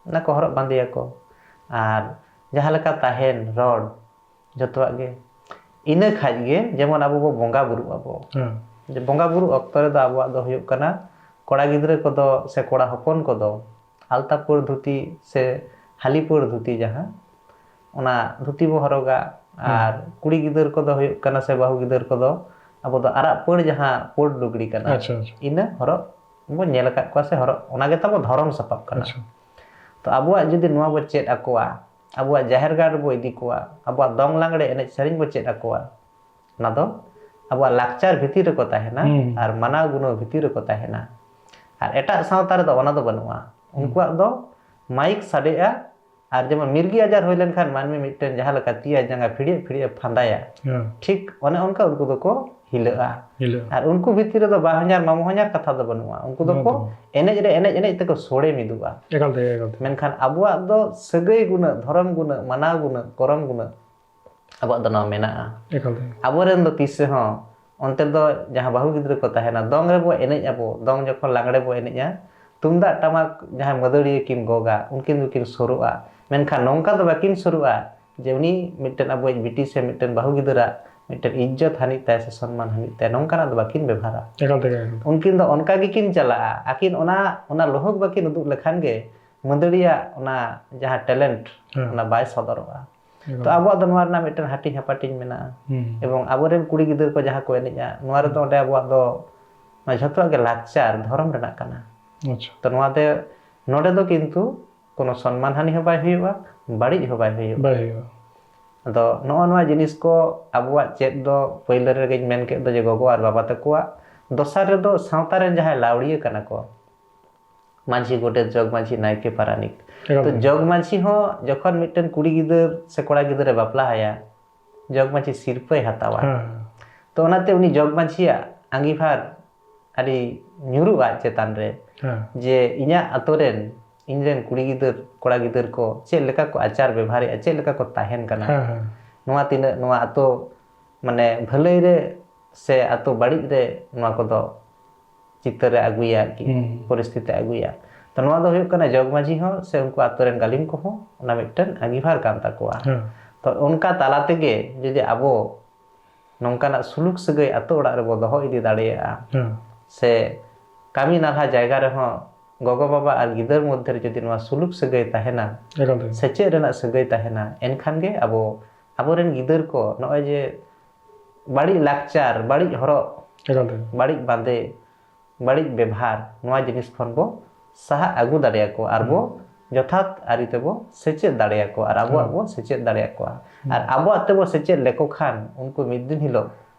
ᱚᱱᱟ ᱠᱚ ᱦᱚᱨᱚᱜ ᱵᱟᱸᱫᱮᱭᱟᱠᱚ᱾ ᱟᱨ ᱡᱟᱦᱟᱸ ᱞᱮᱠᱟ ᱛᱟᱦᱮᱱ, ᱨᱚᱲ, ᱡᱚᱛᱚᱣᱟᱜ ᱜᱮ᱾ ᱤᱱᱟᱹ ᱠᱷᱟᱡ ᱜᱮ ᱡᱮᱢᱚᱱ ᱟᱵᱚ ᱵᱚ ᱵᱚᱸᱜᱟ ᱵᱩᱨᱩᱜ ᱟᱵᱚ᱾ ᱦᱮᱸ᱾ ᱡᱮ ᱵᱚᱸᱜᱟ ᱵᱩᱨᱩ ᱚᱠᱛᱚ ᱨᱮᱫᱚ ᱟᱵᱚᱣᱟᱜ ᱫᱚ ᱦᱩᱭᱩᱜ ᱠᱟᱱᱟ, ᱠᱚᱲᱟ ᱜᱤᱫᱽᱨᱟᱹ ᱠᱚᱫᱚ ᱥᱮ ᱠᱚᱲᱟ ᱦᱚᱯᱚᱱ ᱠᱚᱫᱚ ᱟᱞᱛᱟ ᱯᱟᱹᱲ ᱫᱷᱩᱛᱤ ᱥᱮ ᱦᱟᱹᱞᱤ ᱯᱟᱹᱲ ᱫᱷᱩᱛᱤ, ᱡᱟᱦᱟᱸ ᱚᱱᱟ ᱫᱷᱩᱛᱤ ᱵᱚ ᱦᱚᱨᱚᱜᱟ᱾ ᱦᱮᱸ᱾ ᱟᱨ ᱠᱩᱲᱤ ᱜᱤᱫᱟᱹᱨ ᱠᱚᱫᱚ ᱦᱩᱭᱩᱜ ᱠᱟᱱᱟ, ᱥᱮ ᱵᱟᱹᱦᱩ ᱜᱤᱫᱟᱹᱨ ᱠᱚᱫᱚ ᱟᱵᱚ ᱫᱚ ᱟᱨᱟᱜ ᱯᱟᱹᱲ, ᱡᱟᱦᱟᱸ ᱯᱟᱹᱲ ᱞᱩᱜᱽᱲᱤ ᱠᱟᱱᱟ, ᱟᱪᱪᱷᱟ, ᱟᱪᱪᱷᱟ᱾ ᱤᱱᱟᱹ ᱦᱚᱨᱚᱜ ᱵᱚ ᱧᱮᱞ ᱟᱠᱟᱫ ᱠᱚᱣᱟ, ᱥᱮ ᱦᱚᱨᱚᱜ, ᱚᱱᱟ ᱜᱮ ᱛᱟᱵᱚ ᱫᱷᱚᱨᱚᱢ ᱥᱟᱯᱟᱵ ᱠᱟᱱᱟ᱾ ᱟᱪᱪᱷᱟ᱾ ᱛᱚ ᱟᱵᱚᱣᱟᱜ ᱡᱩᱫᱤ ᱱᱚᱣᱟ ᱵᱚ ᱪᱮᱫ ᱟᱠᱚᱣᱟ, ᱟᱵᱚᱣᱟᱜ ᱡᱟᱦᱮᱨ ᱜᱟᱲ ᱨᱮᱵᱚ ᱤᱫᱤ ᱠᱚᱣᱟ, ᱟᱵᱚᱣᱟᱜ ᱫᱚᱝ ᱞᱟᱜᱽᱲᱮ ᱮᱱᱮᱡ ᱥᱮᱨᱮᱧ ᱵᱚ ᱪᱮᱫ ᱟᱠᱚᱣᱟ, ᱚᱱᱟ ᱫᱚ ᱟᱵᱚᱣᱟᱜ ᱞᱟᱠᱪᱟᱨ ᱵᱷᱤᱛᱤᱨ ᱨᱮᱠᱚ ᱛᱟᱦᱮᱱᱟ᱾ ᱦᱩᱸ᱾ ᱟᱨ ᱢᱟᱱᱟᱣ ᱜᱩᱱᱟᱹᱣ ᱵᱷᱤᱛᱤᱨ ᱨᱮᱠᱚ ᱛᱟᱦᱮᱱᱟ᱾ ᱟᱨ ᱮᱴᱟᱜ ᱥᱟᱶᱛᱟ ᱨᱮᱫᱚ ᱚᱱᱟ ᱫᱚ ᱵᱟᱹᱱᱩᱜᱼᱟ᱾ ᱦᱩᱸ᱾ ᱩᱱᱠᱩᱣᱟᱜ ᱫᱚ ᱢᱟᱭᱤᱠ ᱥᱟᱰᱮᱜᱼᱟ, ᱟᱨ ᱡᱮᱢᱚᱱ ᱢᱤᱨᱜᱤ ᱟᱡᱟᱨ ᱦᱩᱭ ᱞᱮᱱᱠᱷᱟᱱ ᱢᱟᱹᱱᱢᱤ ᱢᱤᱫᱴᱮᱱ ᱡᱟᱦᱟᱸ ᱞᱮᱠᱟ ᱛᱤ ᱟᱨ ᱡᱟᱸᱜᱟ ᱯᱷᱤᱲᱤᱭᱟᱹᱜ ᱯᱷᱤᱲᱤᱭᱟᱹᱜ ᱯᱷᱟᱸᱫᱟᱭᱟ, ᱦᱮᱸ᱾ ᱴᱷᱤᱠ ᱚᱱᱮ ᱚᱱᱠᱟ ᱩᱱᱠᱩ ᱫᱚᱠᱚ ᱦᱤᱞᱟᱹᱜᱼᱟ᱾ ᱦᱤᱞᱟᱹᱜᱼᱟ᱾ ᱟᱨ ᱩᱱᱠᱩ ᱵᱷᱤᱛᱤᱨ ᱨᱮᱫᱚ ᱵᱟ ᱦᱚᱧᱦᱟᱨ ᱢᱟᱢᱚ ᱦᱚᱧᱦᱟᱨ ᱠᱟᱛᱷᱟ ᱫᱚ ᱵᱟᱹᱱᱩᱜᱼᱟ᱾ ᱩᱱᱠᱩ ᱫᱚᱠᱚ ᱵᱟᱝ᱾ ᱮᱱᱮᱡ ᱨᱮ ᱮᱱᱮᱡ ᱮᱱᱮᱡ ᱛᱮᱠᱚ ᱥᱚᱲᱮ ᱢᱤᱫᱚᱜᱼᱟ᱾ ᱮᱠᱟᱞ ᱛᱮ, ᱮᱠᱟᱞ ᱛᱮ᱾ ᱢᱮᱱᱠᱷᱟᱱ ᱟᱵᱚᱣᱟᱜ ᱫᱚ ᱥᱟᱹᱜᱟᱹᱭ ᱜᱩᱱᱟᱹᱜ, ᱫᱷᱚᱨᱚᱢ ᱜᱩᱱᱟᱹᱜ, ᱢᱟᱱᱟᱣ ᱜᱩᱱᱟᱹᱜ, ᱠᱚᱨᱚᱢ ᱜᱩᱱᱟᱹᱜ ᱟᱵᱚᱣᱟᱜ ᱫᱚ ᱱᱚᱣᱟ ᱢᱮᱱᱟᱜᱼᱟ᱾ ᱮᱠᱟᱞ ᱛᱮ᱾ ᱟᱵᱚᱨᱮᱱ ᱫᱚ ᱛᱤᱥ ᱨᱮᱦᱚᱸ ᱚᱱᱛᱮ ᱫᱚ ᱡᱟᱦᱟᱸ ᱵᱟᱹᱦᱩ ᱜᱤᱫᱽᱨᱟᱹ ᱠᱚ ᱛᱟᱦᱮᱱᱟ, ᱫᱚᱝ ᱨᱮᱵᱚ ᱮᱱᱮᱡ ᱟᱵᱚ, ᱫᱚᱝ ᱡᱚᱠᱷᱚᱱ ᱞᱟᱜᱽᱲᱮ ᱵᱚ ᱮᱱᱮᱡᱼᱟ, ᱛᱩᱢᱫᱟᱜ ᱴᱟᱢᱟᱠ ᱡᱟᱦᱟᱸᱭ ᱢᱟᱹᱫᱟᱹᱲᱤᱭᱟᱹ ᱠᱤᱱ ᱜᱚᱜᱟ, ᱩᱱᱠᱤᱱ ᱫᱚᱠᱤᱱ ᱥᱩᱨᱩᱜᱼᱟ᱾ ᱢᱮᱱᱠᱷᱟᱱ ᱱᱚᱝᱠᱟ ᱫᱚ ᱵᱟᱹᱠᱤᱱ ᱥᱩᱨᱩᱜᱼᱟ ᱡᱮ ᱩᱱᱤ ᱢᱤᱫᱴᱮᱱ ᱟᱵᱚᱭᱤᱡ ᱵᱤᱴᱤ ᱥᱮ ᱢᱤᱫᱴᱮᱱ ᱵᱟᱹᱦᱩ ᱜᱤᱫᱽᱨᱟᱹ ᱢᱤᱫᱴᱮᱱ ᱤᱡᱽᱡᱚᱛ ᱦᱟᱹᱱᱤᱡ ᱛᱟᱭ ᱥᱮ ᱥᱚᱱᱢᱟᱱ ᱦᱟᱹᱱᱤᱡ ᱛᱟᱭ, ᱱᱚᱝᱠᱟᱱᱟᱜ ᱫᱚ ᱵᱟᱹᱠᱤᱱ ᱵᱮᱵᱷᱟᱨᱟ᱾ ᱮᱠᱟᱞ ᱛᱮᱜᱮ, ᱮᱠᱟᱞ ᱛᱮ᱾ ᱩᱱᱠᱤᱱ ᱫᱚ ᱚᱱᱠᱟ ᱜᱮᱠᱤᱱ ᱪᱟᱞᱟᱜᱼᱟ᱾ ᱟᱹᱠᱤᱱ ᱚᱱᱟ, ᱚᱱᱟ ᱞᱳᱦᱳᱠ ᱵᱟᱹᱠᱤᱱ ᱩᱫᱩᱜ ᱞᱮᱠᱷᱟᱱ ᱜᱮ ᱢᱟᱹᱫᱟᱹᱲᱤᱭᱟᱹ ᱚᱱᱟ ᱡᱟᱦᱟᱸ ᱴᱮᱞᱮᱱᱴ, ᱦᱮᱸ᱾ ᱚᱱᱟ ᱵᱟᱭ ᱥᱚᱫᱚᱨᱚᱜᱼᱟ᱾ ᱮᱠᱟᱞ᱾ ᱛᱚ ᱟᱵᱚᱣᱟᱜ ᱫᱚ ᱱᱚᱣᱟ ᱨᱮᱱᱟᱜ ᱢᱤᱫᱴᱮᱱ ᱦᱟᱹᱴᱤᱧ ᱦᱟᱯᱟᱴᱤᱧ ᱢᱮᱱᱟᱜᱼᱟ᱾ ᱦᱩᱸ᱾ ᱮᱵᱚᱝ ᱟᱵᱚᱨᱮᱱ ᱠᱩᱲᱤ ᱜᱤᱫᱟᱹᱨ ᱠᱚ ᱡᱟᱦᱟᱸ ᱠᱚ ᱮᱱᱮᱡᱼᱟ, ᱱᱚᱣᱟ ᱨᱮᱫᱚ ᱚᱸᱰᱮ ᱟᱵᱚᱣᱟᱜ ᱫᱚ ᱱᱚᱣᱟ ᱡᱷᱚᱛᱚᱣᱟᱜ ᱜᱮ ᱞᱟᱠᱪᱟᱨ ᱫᱷᱚᱨᱚᱢ ᱨᱮᱱᱟᱜ ᱠᱟᱱᱟ᱾ ᱟᱪᱪᱷᱟ᱾ ᱛᱚ ᱱᱚᱣᱟ ᱫᱚ, ᱱᱚᱰᱮ ᱫᱚ ᱠᱤᱱᱛᱩ ᱠᱳᱱᱳ ᱥᱚᱱᱢᱟᱱ ᱦᱟᱹᱱᱤ ᱦᱚᱸ ᱵᱟᱭ ᱦᱩᱭᱩᱜᱼᱟ, ᱵᱟᱹᱲᱤᱡ ᱦᱚᱸ ᱵᱟᱭ ᱦᱩᱭᱩᱜᱼᱟ᱾ ᱵᱟᱭ ᱦᱩᱭᱩᱜᱼᱟ᱾ ᱟᱫᱚ ᱱᱚᱜᱼᱚ ᱱᱚᱣᱟ ᱡᱤᱱᱤᱥ ᱠᱚ ᱟᱵᱚᱣᱟᱜ ᱪᱮᱫ ᱫᱚ ᱯᱳᱭᱞᱳ ᱨᱮᱜᱮᱧ ᱢᱮᱱ ᱠᱮᱫ ᱫᱚ ᱡᱮ ᱜᱚᱜᱚ ᱟᱨ ᱵᱟᱵᱟ ᱛᱟᱠᱚᱣᱟᱜ, ᱫᱚᱥᱟᱨ ᱨᱮᱫᱚ ᱥᱟᱶᱛᱟ ᱨᱮᱱ ᱡᱟᱦᱟᱸᱭ ᱞᱟᱹᱣᱲᱤᱭᱟᱹ ᱠᱟᱱᱟ ᱠᱚ, ᱢᱟᱹᱡᱷᱤ, ᱜᱚᱰᱮᱛ, ᱡᱚᱜᱽ ᱢᱟᱹᱡᱷᱤ, ᱱᱟᱭᱠᱮ, ᱯᱟᱨᱟᱱᱤᱠ᱾ ᱮᱠᱟᱞ ᱛᱚ ᱜᱮ᱾ ᱡᱚᱜᱽ ᱢᱟᱹᱡᱷᱤ ᱦᱚᱸ ᱡᱚᱠᱷᱚᱱ ᱢᱤᱫᱴᱮᱱ ᱠᱩᱲᱤ ᱜᱤᱫᱟᱹᱨ ᱥᱮ ᱠᱚᱲᱟ ᱜᱤᱫᱟᱹᱨᱮ ᱵᱟᱯᱞᱟ ᱟᱭᱟ, ᱡᱚᱜᱽ ᱢᱟᱹᱡᱷᱤ ᱥᱤᱨᱯᱟᱹᱭ ᱦᱟᱛᱟᱣᱟ᱾ ᱦᱮᱸ᱾ ᱛᱚ ᱚᱱᱟᱛᱮ ᱩᱱᱤ ᱡᱚᱜᱽ ᱢᱟᱹᱡᱷᱤᱭᱟᱜ ᱟᱸᱜᱤᱵᱷᱟᱨ ᱟᱹᱰᱤ ᱧᱩᱨᱩᱜᱼᱟ ᱟᱡ ᱪᱮᱛᱟᱱ ᱨᱮ, ᱦᱮᱸ᱾ ᱡᱮ ᱤᱧᱟᱹᱜ ᱟᱛᱳ ᱨᱮᱱ, ᱤᱧ ᱨᱮᱱ ᱠᱩᱲᱤ ᱜᱤᱫᱟᱹᱨ, ᱠᱚᱲᱟ ᱜᱤᱫᱟᱹᱨ ᱠᱚ ᱪᱮᱫ ᱞᱮᱠᱟ ᱠᱚ ᱟᱪᱟᱨ ᱵᱮᱵᱷᱟᱨᱮᱜᱼᱟ, ᱪᱮᱫ ᱞᱮᱠᱟ ᱠᱚ ᱛᱟᱦᱮᱱ ᱠᱟᱱᱟ, ᱦᱮᱸ, ᱦᱮᱸ᱾ ᱱᱚᱣᱟ ᱛᱤᱱᱟᱹᱜ ᱱᱚᱣᱟ ᱟᱛᱳ ᱢᱟᱱᱮ ᱵᱷᱟᱹᱞᱟᱹᱭ ᱨᱮ ᱥᱮ ᱟᱛᱳ ᱵᱟᱹᱲᱤᱡ ᱨᱮ ᱱᱚᱣᱟ ᱠᱚᱫᱚ ᱪᱤᱛᱟᱹᱨᱮ ᱟᱹᱜᱩᱭᱟ ᱟᱨᱠᱤ, ᱦᱩᱸ᱾ ᱯᱚᱨᱤᱥᱛᱷᱤᱛᱤ ᱟᱹᱜᱩᱭᱟ᱾ ᱛᱚ ᱱᱚᱣᱟ ᱫᱚ ᱦᱩᱭᱩᱜ ᱠᱟᱱᱟ ᱡᱚᱜᱽ ᱢᱟᱹᱡᱷᱤ ᱦᱚᱸ ᱥᱮ ᱩᱱᱠᱩ ᱟᱛᱳ ᱨᱮᱱ ᱜᱟᱹᱞᱤᱢ ᱠᱚᱦᱚᱸ ᱚᱱᱟ ᱢᱤᱫᱴᱮᱱ ᱟᱸᱜᱤᱵᱷᱟᱨ ᱠᱟᱱ ᱛᱟᱠᱚᱣᱟ᱾ ᱦᱮᱸ᱾ ᱛᱚ ᱚᱱᱠᱟ ᱛᱟᱞᱟ ᱛᱮᱜᱮ ᱡᱩᱫᱤ ᱟᱵᱚ ᱱᱚᱝᱠᱟᱱᱟᱜ ᱥᱩᱞᱩᱠ ᱥᱟᱹᱜᱟᱹᱭ ᱟᱛᱳ ᱚᱲᱟᱜ ᱨᱮᱵᱚ ᱫᱚᱦᱚ ᱤᱫᱤ ᱫᱟᱲᱮᱭᱟᱜᱼᱟ, ᱦᱮᱸ᱾ ᱥᱮ ᱠᱟᱹᱢᱤ ᱱᱟᱞᱦᱟ ᱡᱟᱭᱜᱟ ᱨᱮᱦᱚᱸ ᱜᱚᱜᱚ ᱵᱟᱵᱟ ᱟᱨ ᱜᱤᱫᱟᱹᱨ ᱢᱚᱫᱽᱫᱷᱮ ᱨᱮ ᱡᱩᱫᱤ ᱱᱚᱣᱟ ᱥᱩᱞᱩᱠ ᱥᱟᱹᱜᱟᱹᱭ ᱛᱟᱦᱮᱱᱟ, ᱮᱠᱟᱞ ᱛᱮ᱾ ᱥᱮᱪᱮᱫ ᱨᱮᱱᱟᱜ ᱥᱟᱹᱜᱟᱹᱭ ᱛᱟᱦᱮᱱᱟ, ᱮᱱᱠᱷᱟᱱ ᱜᱮ ᱟᱵᱚ, ᱟᱵᱚᱨᱮᱱ ᱜᱤᱫᱟᱹᱨ ᱠᱚ ᱱᱚᱜᱼᱚᱭ ᱡᱮ ᱵᱟᱹᱲᱤᱡ ᱞᱟᱠᱪᱟᱨ, ᱵᱟᱹᱲᱤᱡ ᱦᱚᱨᱚᱜ, ᱮᱠᱟᱞ ᱛᱮ᱾ ᱵᱟᱹᱲᱤᱡ ᱵᱟᱸᱫᱮ, ᱵᱟᱹᱲᱤᱡ ᱵᱮᱵᱷᱟᱨ, ᱱᱚᱣᱟ ᱡᱤᱱᱤᱥ ᱠᱷᱚᱱ ᱵᱚ ᱥᱟᱦᱟ ᱟᱹᱜᱩ ᱫᱟᱲᱮᱭᱟᱠᱚᱣᱟ ᱟᱨ ᱵᱚ ᱦᱩᱸ᱾ ᱡᱚᱛᱷᱟᱛ ᱟᱹᱨᱤ ᱛᱮᱵᱚ ᱥᱮᱪᱮᱫ ᱫᱟᱲᱮᱭᱟᱠᱚᱣᱟ ᱟᱨ ᱟᱵᱚᱣᱟᱜ ᱦᱩᱸ᱾ ᱵᱚ ᱥᱮᱪᱮᱫ ᱫᱟᱲᱮᱭᱟᱠᱚᱣᱟ᱾ ᱦᱩᱸ᱾ ᱟᱨ ᱟᱵᱚᱣᱟᱜ ᱛᱮᱵᱚ ᱥᱮᱪᱮᱫ ᱞᱮᱠᱚ ᱠᱷᱟᱱ ᱩᱱᱠᱩ ᱢᱤᱫ ᱫᱤᱱ ᱦᱤᱞᱳᱜ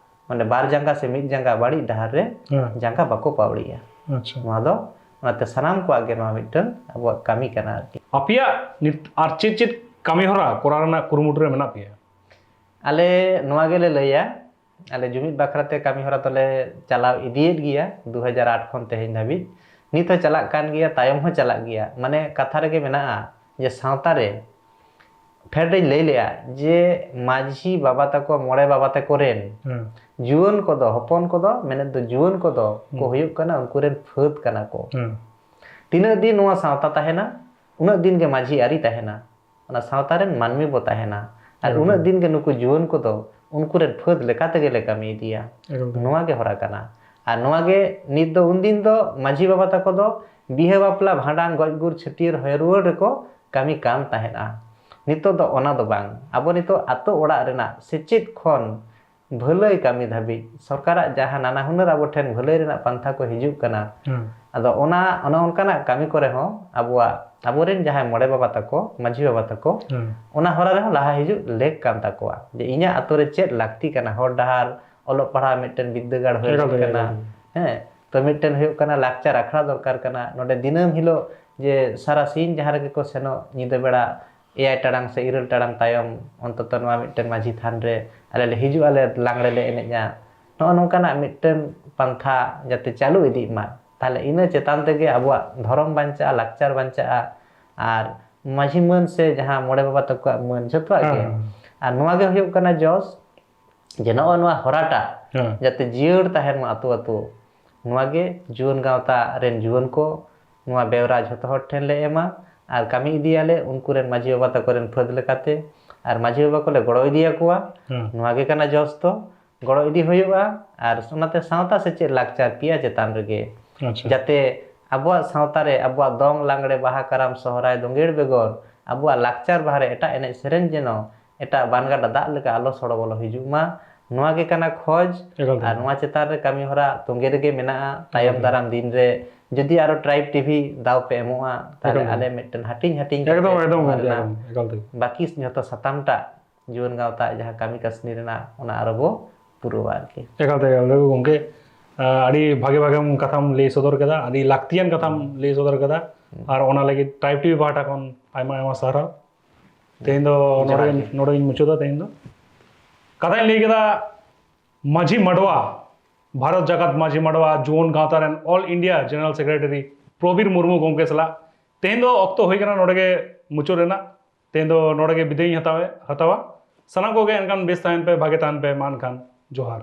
ᱢᱟᱱᱮ ᱵᱟᱨ ᱡᱟᱸᱜᱟ ᱥᱮ ᱢᱤᱫ ᱡᱟᱸᱜᱟ ᱵᱟᱹᱲᱤᱡ ᱰᱟᱦᱟᱨ ᱨᱮ ᱦᱮᱸ᱾ ᱡᱟᱸᱜᱟ ᱵᱟᱠᱚ ᱯᱟᱣᱲᱤᱭᱟ᱾ ᱟᱪᱪᱷᱟ᱾ ᱱᱚᱣᱟ ᱫᱚ ᱚᱱᱟᱛᱮ ᱥᱟᱱᱟᱢ ᱠᱚᱣᱟᱜ ᱜᱮ ᱱᱚᱣᱟ ᱢᱤᱫᱴᱟᱝ ᱟᱵᱚᱣᱟᱜ ᱠᱟᱹᱢᱤ ᱠᱟᱱᱟ ᱟᱨᱠᱤ᱾ ᱟᱯᱮᱭᱟᱜ ᱱᱤᱛ ᱟᱨ ᱪᱮᱫ ᱪᱮᱫ ᱠᱟᱹᱢᱤ ᱦᱚᱨᱟ ᱠᱚᱨᱟᱣ ᱨᱮᱱᱟᱜ ᱠᱩᱨᱩᱢᱩᱴᱩ ᱨᱮ ᱢᱮᱱᱟᱜ ᱯᱮᱭᱟ? ᱟᱞᱮ ᱱᱚᱣᱟ ᱜᱮᱞᱮ ᱞᱟᱹᱭᱟ, ᱟᱞᱮ ᱡᱩᱢᱤᱫ ᱵᱟᱠᱷᱨᱟ ᱛᱮ ᱠᱟᱹᱢᱤ ᱦᱚᱨᱟ ᱫᱚᱞᱮ ᱪᱟᱞᱟᱣ ᱤᱫᱤᱭᱮᱫ ᱜᱮᱭᱟ᱾ ᱫᱩ ᱦᱟᱡᱟᱨ ᱟᱴ ᱠᱷᱚᱱ ᱛᱮᱦᱮᱧ ᱫᱷᱟᱹᱵᱤᱡ ᱱᱤᱛ ᱦᱚᱸ ᱪᱟᱞᱟᱜ ᱠᱟᱱ ᱜᱮᱭᱟ, ᱛᱟᱭᱚᱢ ᱦᱚᱸ ᱪᱟᱞᱟᱜ ᱜᱮᱭᱟ᱾ ᱢᱟᱱᱮ ᱠᱟᱛᱷᱟ ᱨᱮᱜᱮ ᱢᱮᱱᱟᱜᱼᱟ ᱡᱮ ᱥᱟᱶᱛᱟ ᱨᱮ ᱯᱷᱮᱰ ᱨᱮᱧ ᱞᱟᱹᱭ ᱞᱮᱜᱼᱟ ᱡᱮ ᱢᱟᱹᱡᱷᱤ ᱵᱟᱵᱟ ᱛᱟᱠᱚ, ᱢᱚᱬᱮ ᱵᱟᱵᱟ ᱛᱟᱠᱚ ᱨᱮᱱ ᱦᱮᱸ᱾ ᱡᱩᱣᱟᱹᱱ ᱠᱚᱫᱚ, ᱦᱚᱯᱚᱱ ᱠᱚᱫᱚ, ᱢᱮᱱᱮᱫ ᱫᱚ ᱡᱩᱣᱟᱹᱱ ᱠᱚᱫᱚ ᱠᱚ ᱦᱩᱸ᱾ ᱦᱩᱭᱩᱜ ᱠᱟᱱᱟ ᱩᱱᱠᱩ ᱨᱮᱱ ᱯᱷᱟᱹᱫ ᱠᱟᱱᱟ ᱠᱚ᱾ ᱦᱩᱸ᱾ ᱛᱤᱱᱟᱹᱜ ᱫᱤᱱ ᱱᱚᱣᱟ ᱥᱟᱶᱛᱟ ᱛᱟᱦᱮᱱᱟ, ᱩᱱᱟᱹᱜ ᱫᱤᱱ ᱜᱮ ᱢᱟᱹᱡᱷᱤ ᱟᱹᱨᱤ ᱛᱟᱦᱮᱱᱟ, ᱚᱱᱟ ᱥᱟᱶᱛᱟ ᱨᱮᱱ ᱢᱟᱹᱱᱢᱤ ᱵᱚ ᱛᱟᱦᱮᱱᱟ᱾ ᱟᱨ ᱮᱠᱫᱚᱢ᱾ ᱩᱱᱟᱹᱜ ᱫᱤᱱ ᱜᱮ ᱱᱩᱠᱩ ᱡᱩᱣᱟᱹᱱ ᱠᱚᱫᱚ ᱩᱱᱠᱩ ᱨᱮᱱ ᱯᱷᱟᱹᱫ ᱞᱮᱠᱟ ᱛᱮᱜᱮ ᱞᱮ ᱠᱟᱹᱢᱤ ᱤᱫᱤᱭᱟ᱾ ᱮᱠᱫᱚᱢ᱾ ᱱᱚᱣᱟ ᱜᱮ ᱦᱚᱨᱟ ᱠᱟᱱᱟ᱾ ᱟᱨ ᱱᱚᱣᱟ ᱜᱮ ᱱᱤᱛ ᱫᱚ, ᱩᱱᱫᱤᱱ ᱫᱚ ᱢᱟᱹᱡᱷᱤ ᱵᱟᱵᱟ ᱛᱟᱠᱚ ᱫᱚ ᱵᱤᱦᱟᱹ ᱵᱟᱯᱞᱟ, ᱵᱷᱟᱸᱰᱟᱱ, ᱜᱚᱡ ᱜᱩᱨ, ᱪᱷᱟᱹᱴᱭᱟᱹᱨ, ᱦᱚᱭ ᱨᱩᱣᱟᱹᱲ ᱨᱮᱠᱚ ᱠᱟᱹᱢᱤ ᱠᱟᱱ ᱛᱟᱦᱮᱸᱫᱼᱟ᱾ ᱱᱤᱛᱚᱜ ᱫᱚ ᱚᱱᱟ ᱫᱚ ᱵᱟᱝ᱾ ᱟᱵᱚ ᱱᱤᱛᱚᱜ ᱟᱛᱳ ᱚᱲᱟᱜ ᱨᱮᱱᱟᱜ ᱥᱮᱪᱮᱫ ᱠᱷᱚᱱ ᱵᱷᱟᱹᱞᱟᱹᱭ ᱠᱟᱹᱢᱤ ᱫᱷᱟᱹᱵᱤᱡ ᱥᱚᱨᱠᱟᱨᱟᱜ ᱡᱟᱦᱟᱸ ᱱᱟᱱᱟ ᱦᱩᱱᱟᱹᱨ ᱟᱵᱚ ᱴᱷᱮᱱ ᱵᱷᱟᱹᱞᱟᱹᱭ ᱨᱮᱱᱟᱜ ᱯᱟᱱᱛᱷᱟ ᱠᱚ ᱦᱤᱡᱩᱜ ᱠᱟᱱᱟ, ᱦᱩᱸ᱾ ᱟᱫᱚ ᱚᱱᱟ, ᱚᱱᱮ ᱚᱱᱠᱟᱱᱟᱜ ᱠᱟᱹᱢᱤ ᱠᱚᱨᱮ ᱦᱚᱸ ᱟᱵᱚᱣᱟᱜ, ᱟᱵᱚᱨᱮᱱ ᱡᱟᱦᱟᱸᱭ ᱢᱚᱬᱮ ᱵᱟᱵᱟ ᱛᱟᱠᱚ, ᱢᱟᱹᱡᱷᱤ ᱵᱟᱵᱟ ᱛᱟᱠᱚ, ᱦᱩᱸ᱾ ᱚᱱᱟ ᱦᱚᱨᱟ ᱨᱮᱦᱚᱸ ᱞᱟᱦᱟ ᱦᱤᱡᱩᱜ ᱞᱮᱠ ᱠᱟᱱ ᱛᱟᱠᱚᱣᱟ᱾ ᱡᱮ ᱤᱧᱟᱹᱜ ᱟᱛᱳ ᱨᱮ ᱪᱮᱫ ᱞᱟᱹᱠᱛᱤ ᱠᱟᱱᱟ, ᱦᱚᱨ ᱰᱟᱦᱟᱨ, ᱚᱞᱚᱜ ᱯᱟᱲᱦᱟᱣ ᱢᱤᱫᱴᱮᱱ ᱵᱤᱫᱽᱫᱟᱹᱜᱟᱲ ᱦᱩᱭ ᱮᱠᱟᱞ ᱞᱟᱹᱠᱛᱤ ᱛᱮ, ᱠᱟᱱᱟ, ᱮᱠᱟᱞ ᱛᱮ᱾ ᱦᱮᱸ, ᱛᱚ ᱢᱤᱫᱴᱮᱱ ᱦᱩᱭᱩᱜ ᱠᱟᱱᱟ ᱞᱟᱠᱪᱟᱨ ᱟᱠᱷᱲᱟ ᱫᱚᱨᱠᱟᱨ ᱠᱟᱱᱟ᱾ ᱱᱚᱰᱮ ᱫᱤᱱᱟᱹᱢ ᱦᱤᱞᱳᱜ ᱡᱮ ᱥᱟᱨᱟ ᱥᱤᱧ ᱡᱟᱦᱟᱸ ᱨᱮᱜᱮ ᱠᱚ ᱥᱮᱱᱚᱜ, ᱧᱤᱫᱟᱹ ᱵᱮᱲᱟ ᱮᱭᱟᱭ ᱴᱟᱲᱟᱝ ᱥᱮ ᱤᱨᱟᱹᱞ ᱴᱟᱲᱟᱝ ᱛᱟᱭᱚᱢ ᱚᱱᱛᱚᱛᱚ ᱱᱚᱣᱟ ᱢᱤᱫᱴᱮᱱ ᱢᱟᱹᱡᱷᱤ ᱛᱷᱟᱱ ᱨᱮ ᱟᱞᱮ ᱞᱮ ᱦᱤᱡᱩᱜᱼᱟ, ᱞᱮ ᱞᱟᱜᱽᱲᱮ ᱞᱮ ᱮᱱᱮᱡᱼᱟ᱾ ᱱᱚᱜᱼᱚ ᱱᱚᱝᱠᱟᱱᱟᱜ ᱢᱤᱫᱴᱮᱱ ᱯᱟᱱᱛᱷᱟ ᱡᱟᱛᱮ ᱪᱟᱹᱞᱩ ᱤᱫᱤᱜ ᱢᱟ, ᱛᱟᱦᱞᱮ ᱤᱱᱟᱹ ᱪᱮᱛᱟᱱ ᱛᱮᱜᱮ ᱟᱵᱚᱣᱟᱜ ᱫᱷᱚᱨᱚᱢ ᱵᱟᱧᱪᱟᱜᱼᱟ, ᱞᱟᱠᱪᱟᱨ ᱵᱟᱧᱪᱟᱜᱼᱟ, ᱟᱨ ᱢᱟᱹᱡᱷᱤ ᱢᱟᱹᱱ ᱥᱮ ᱡᱟᱦᱟᱸ ᱢᱚᱬᱮ ᱵᱟᱵᱟ ᱛᱟᱠᱚᱣᱟᱜ ᱢᱟᱹᱱ ᱡᱷᱚᱛᱚᱣᱟᱜ ᱜᱮ᱾ ᱦᱮᱸ᱾ ᱟᱨ ᱱᱚᱣᱟ ᱜᱮ ᱦᱩᱭᱩᱜ ᱠᱟᱱᱟ ᱡᱚᱥ, ᱡᱮ ᱱᱚᱜᱼᱚ ᱱᱚᱣᱟ ᱦᱚᱨᱟᱴᱟᱜ ᱦᱮᱸ᱾ ᱡᱟᱛᱮ ᱡᱤᱭᱟᱹᱲ ᱛᱟᱦᱮᱱ ᱢᱟ ᱟᱛᱳ ᱟᱛᱳ᱾ ᱱᱚᱣᱟ ᱜᱮ ᱡᱩᱣᱟᱹᱱ ᱜᱟᱶᱛᱟ ᱨᱮᱱ ᱡᱩᱣᱟᱹᱱ ᱠᱚ ᱱᱚᱣᱟ ᱵᱮᱣᱨᱟ ᱡᱷᱚᱛᱚ ᱦᱚᱲ ᱴᱷᱮᱱ ᱞᱮ ᱮᱢᱟ ᱟᱨ ᱠᱟᱹᱢᱤ ᱤᱫᱤᱭᱟᱞᱮ ᱩᱱᱠᱩ ᱨᱮᱱ ᱢᱟᱹᱡᱷᱤ ᱵᱟᱵᱟ ᱛᱟᱠᱚ ᱨᱮᱱ ᱯᱷᱟᱹᱫ ᱞᱮᱠᱟᱛᱮ, ᱟᱨ ᱢᱟᱹᱡᱷᱤ ᱵᱟᱵᱟ ᱠᱚᱞᱮ ᱜᱚᱲᱚ ᱤᱫᱤᱭᱟᱠᱚᱣᱟ᱾ ᱦᱮᱸ᱾ ᱱᱚᱣᱟ ᱜᱮ ᱠᱟᱱᱟ ᱡᱚᱥ ᱫᱚ, ᱜᱚᱲᱚ ᱤᱫᱤ ᱦᱩᱭᱩᱜᱼᱟ᱾ ᱟᱨ ᱚᱱᱟᱛᱮ ᱥᱟᱶᱛᱟ ᱥᱮᱪᱮᱫ ᱞᱟᱠᱪᱟᱨ ᱯᱮᱭᱟ ᱪᱮᱛᱟᱱ ᱨᱮᱜᱮ, ᱟᱪᱪᱷᱟ᱾ ᱡᱟᱛᱮ ᱟᱵᱚᱣᱟᱜ ᱥᱟᱶᱛᱟ ᱨᱮ ᱟᱵᱚᱣᱟᱜ ᱫᱚᱝ, ᱞᱟᱜᱽᱲᱮ, ᱵᱟᱦᱟ, ᱠᱟᱨᱟᱢ, ᱥᱚᱦᱨᱟᱭ, ᱫᱳᱸᱜᱮᱲ ᱵᱮᱜᱚᱨ ᱟᱵᱚᱣᱟᱜ ᱞᱟᱠᱪᱟᱨ ᱵᱟᱦᱟ ᱨᱮ ᱮᱴᱟᱜ ᱮᱱᱮᱡ ᱥᱮᱨᱮᱧ ᱡᱮᱱᱚ ᱮᱴᱟᱜ ᱵᱟᱱ ᱜᱟᱰᱟ ᱫᱟᱜ ᱞᱮᱠᱟ ᱟᱞᱚ ᱥᱚᱲᱚ ᱵᱚᱞᱚ ᱦᱤᱡᱩᱜ ᱢᱟ, ᱱᱚᱣᱟ ᱜᱮ ᱠᱟᱱᱟ ᱠᱷᱚᱡᱽ᱾ ᱮᱠᱟᱞ ᱛᱮ᱾ ᱟᱨ ᱱᱚᱣᱟ ᱪᱮᱛᱟᱱ ᱨᱮ ᱠᱟᱹᱢᱤ ᱦᱚᱨᱟ ᱛᱚᱸᱜᱮ ᱨᱮᱜᱮ ᱢᱮᱱᱟᱜᱼᱟ᱾ ᱛᱟᱭᱚᱢ ᱮᱠᱟᱞ᱾ ᱫᱟᱨᱟᱢ ᱫᱤᱱ ᱨᱮ ᱡᱩᱫᱤ ᱟᱨᱚ ᱴᱨᱟᱭᱤᱵᱽ ᱴᱤᱵᱷᱤ ᱫᱟᱣ ᱯᱮ ᱮᱢᱚᱜᱼᱟ, ᱛᱟᱦᱞᱮ ᱮᱠᱟᱞ᱾ ᱟᱞᱮ ᱢᱤᱫᱴᱮᱱ ᱦᱟᱹᱴᱤᱧ ᱦᱟᱹᱴᱤᱧ ᱠᱟᱛᱮ ᱮᱠᱫᱚᱢ ᱮᱠᱫᱚᱢ ᱱᱚᱣᱟ ᱜᱚᱢᱠᱮ, ᱨᱮᱱᱟᱜ ᱮᱠᱫᱚᱢ, ᱮᱠᱟᱞ ᱛᱮ᱾ ᱵᱟᱹᱠᱤ ᱡᱷᱚᱛᱚ ᱥᱟᱛᱟᱢ ᱴᱟᱜ ᱡᱩᱣᱟᱹᱱ ᱜᱟᱶᱛᱟ ᱡᱟᱦᱟᱸ ᱠᱟᱹᱢᱤ ᱠᱟᱹᱥᱱᱤ ᱨᱮᱱᱟᱜ, ᱚᱱᱟ ᱟᱨᱚ ᱵᱚ ᱯᱩᱨᱟᱹᱣᱟ ᱟᱨᱠᱤ᱾ ᱮᱠᱟᱞ ᱛᱮ, ᱮᱠᱟᱞ ᱛᱮ ᱜᱚᱢᱠᱮ, ᱟᱹᱰᱤ ᱵᱷᱟᱜᱮ ᱵᱷᱟᱜᱮ ᱠᱟᱛᱷᱟᱢ ᱞᱟᱹᱭ ᱥᱚᱫᱚᱨ ᱠᱮᱫᱟ, ᱟᱹᱰᱤ ᱞᱟᱹᱠᱛᱤᱭᱟᱱ ᱠᱟᱛᱷᱟᱢ ᱞᱟᱹᱭ ᱥᱚᱫᱚᱨ ᱠᱮᱫᱟ᱾ ᱟᱨ ᱚᱱᱟ ᱞᱟᱹᱜᱤᱫ ᱴᱨᱟᱭᱤᱵᱽ ᱴᱤᱵᱷᱤ ᱯᱟᱦᱴᱟ ᱠᱷᱚᱱ ᱟᱭᱢᱟ ᱟᱭᱢᱟ ᱥᱟᱨᱦᱟᱣ᱾ ᱛᱮᱦᱮᱧ ᱫᱚ ᱱᱚᱰᱮ ᱡᱚᱦᱟᱨ ᱜᱮᱧ- ᱜᱮ᱾ ᱱᱚᱰᱮ ᱜᱮᱧ ᱢᱩᱪᱟᱹᱫᱟ ᱛᱮᱦᱮᱧ ᱫᱚ᱾ ᱠᱟᱛᱷᱟᱧ ᱞᱟᱹᱭ ᱠᱮᱫᱟ ᱢᱟᱹᱡᱷᱤ ᱢᱟᱰᱣᱟ, ᱵᱷᱟᱨᱚᱛ ᱡᱟᱠᱟᱛ ᱢᱟᱹᱡᱷᱤ ᱢᱟᱰᱣᱟ ᱡᱩᱣᱟᱹᱱ ᱜᱟᱶᱛᱟ ᱨᱮᱱ all India general secretary ᱯᱨᱚᱵᱤᱨ Murmu ᱜᱚᱢᱠᱮ ᱥᱟᱞᱟᱜ᱾ ᱛᱮᱦᱮᱧ ᱫᱚ ᱚᱠᱛᱚ ᱦᱩᱭ ᱠᱟᱱᱟ ᱱᱚᱰᱮ ᱜᱮ ᱢᱩᱪᱟᱹᱫ ᱨᱮᱱᱟᱜ᱾ ᱛᱮᱦᱮᱧ ᱫᱚ ᱱᱚᱰᱮ ᱜᱮ ᱵᱤᱫᱟᱹᱭ ᱤᱧ ᱦᱟᱛᱟᱣᱮ ᱦᱟᱛᱟᱣᱟ᱾ ᱥᱟᱱᱟᱢ ᱠᱚᱜᱮ ᱮᱱᱠᱷᱟᱱ ᱵᱮᱥ ᱛᱟᱦᱮᱱ ᱯᱮ, ᱵᱷᱟᱜᱮ ᱛᱟᱦᱮᱱ ᱯᱮ᱾ ᱢᱟ ᱮᱱᱠᱷᱟᱱ ᱡᱚᱦᱟᱨ᱾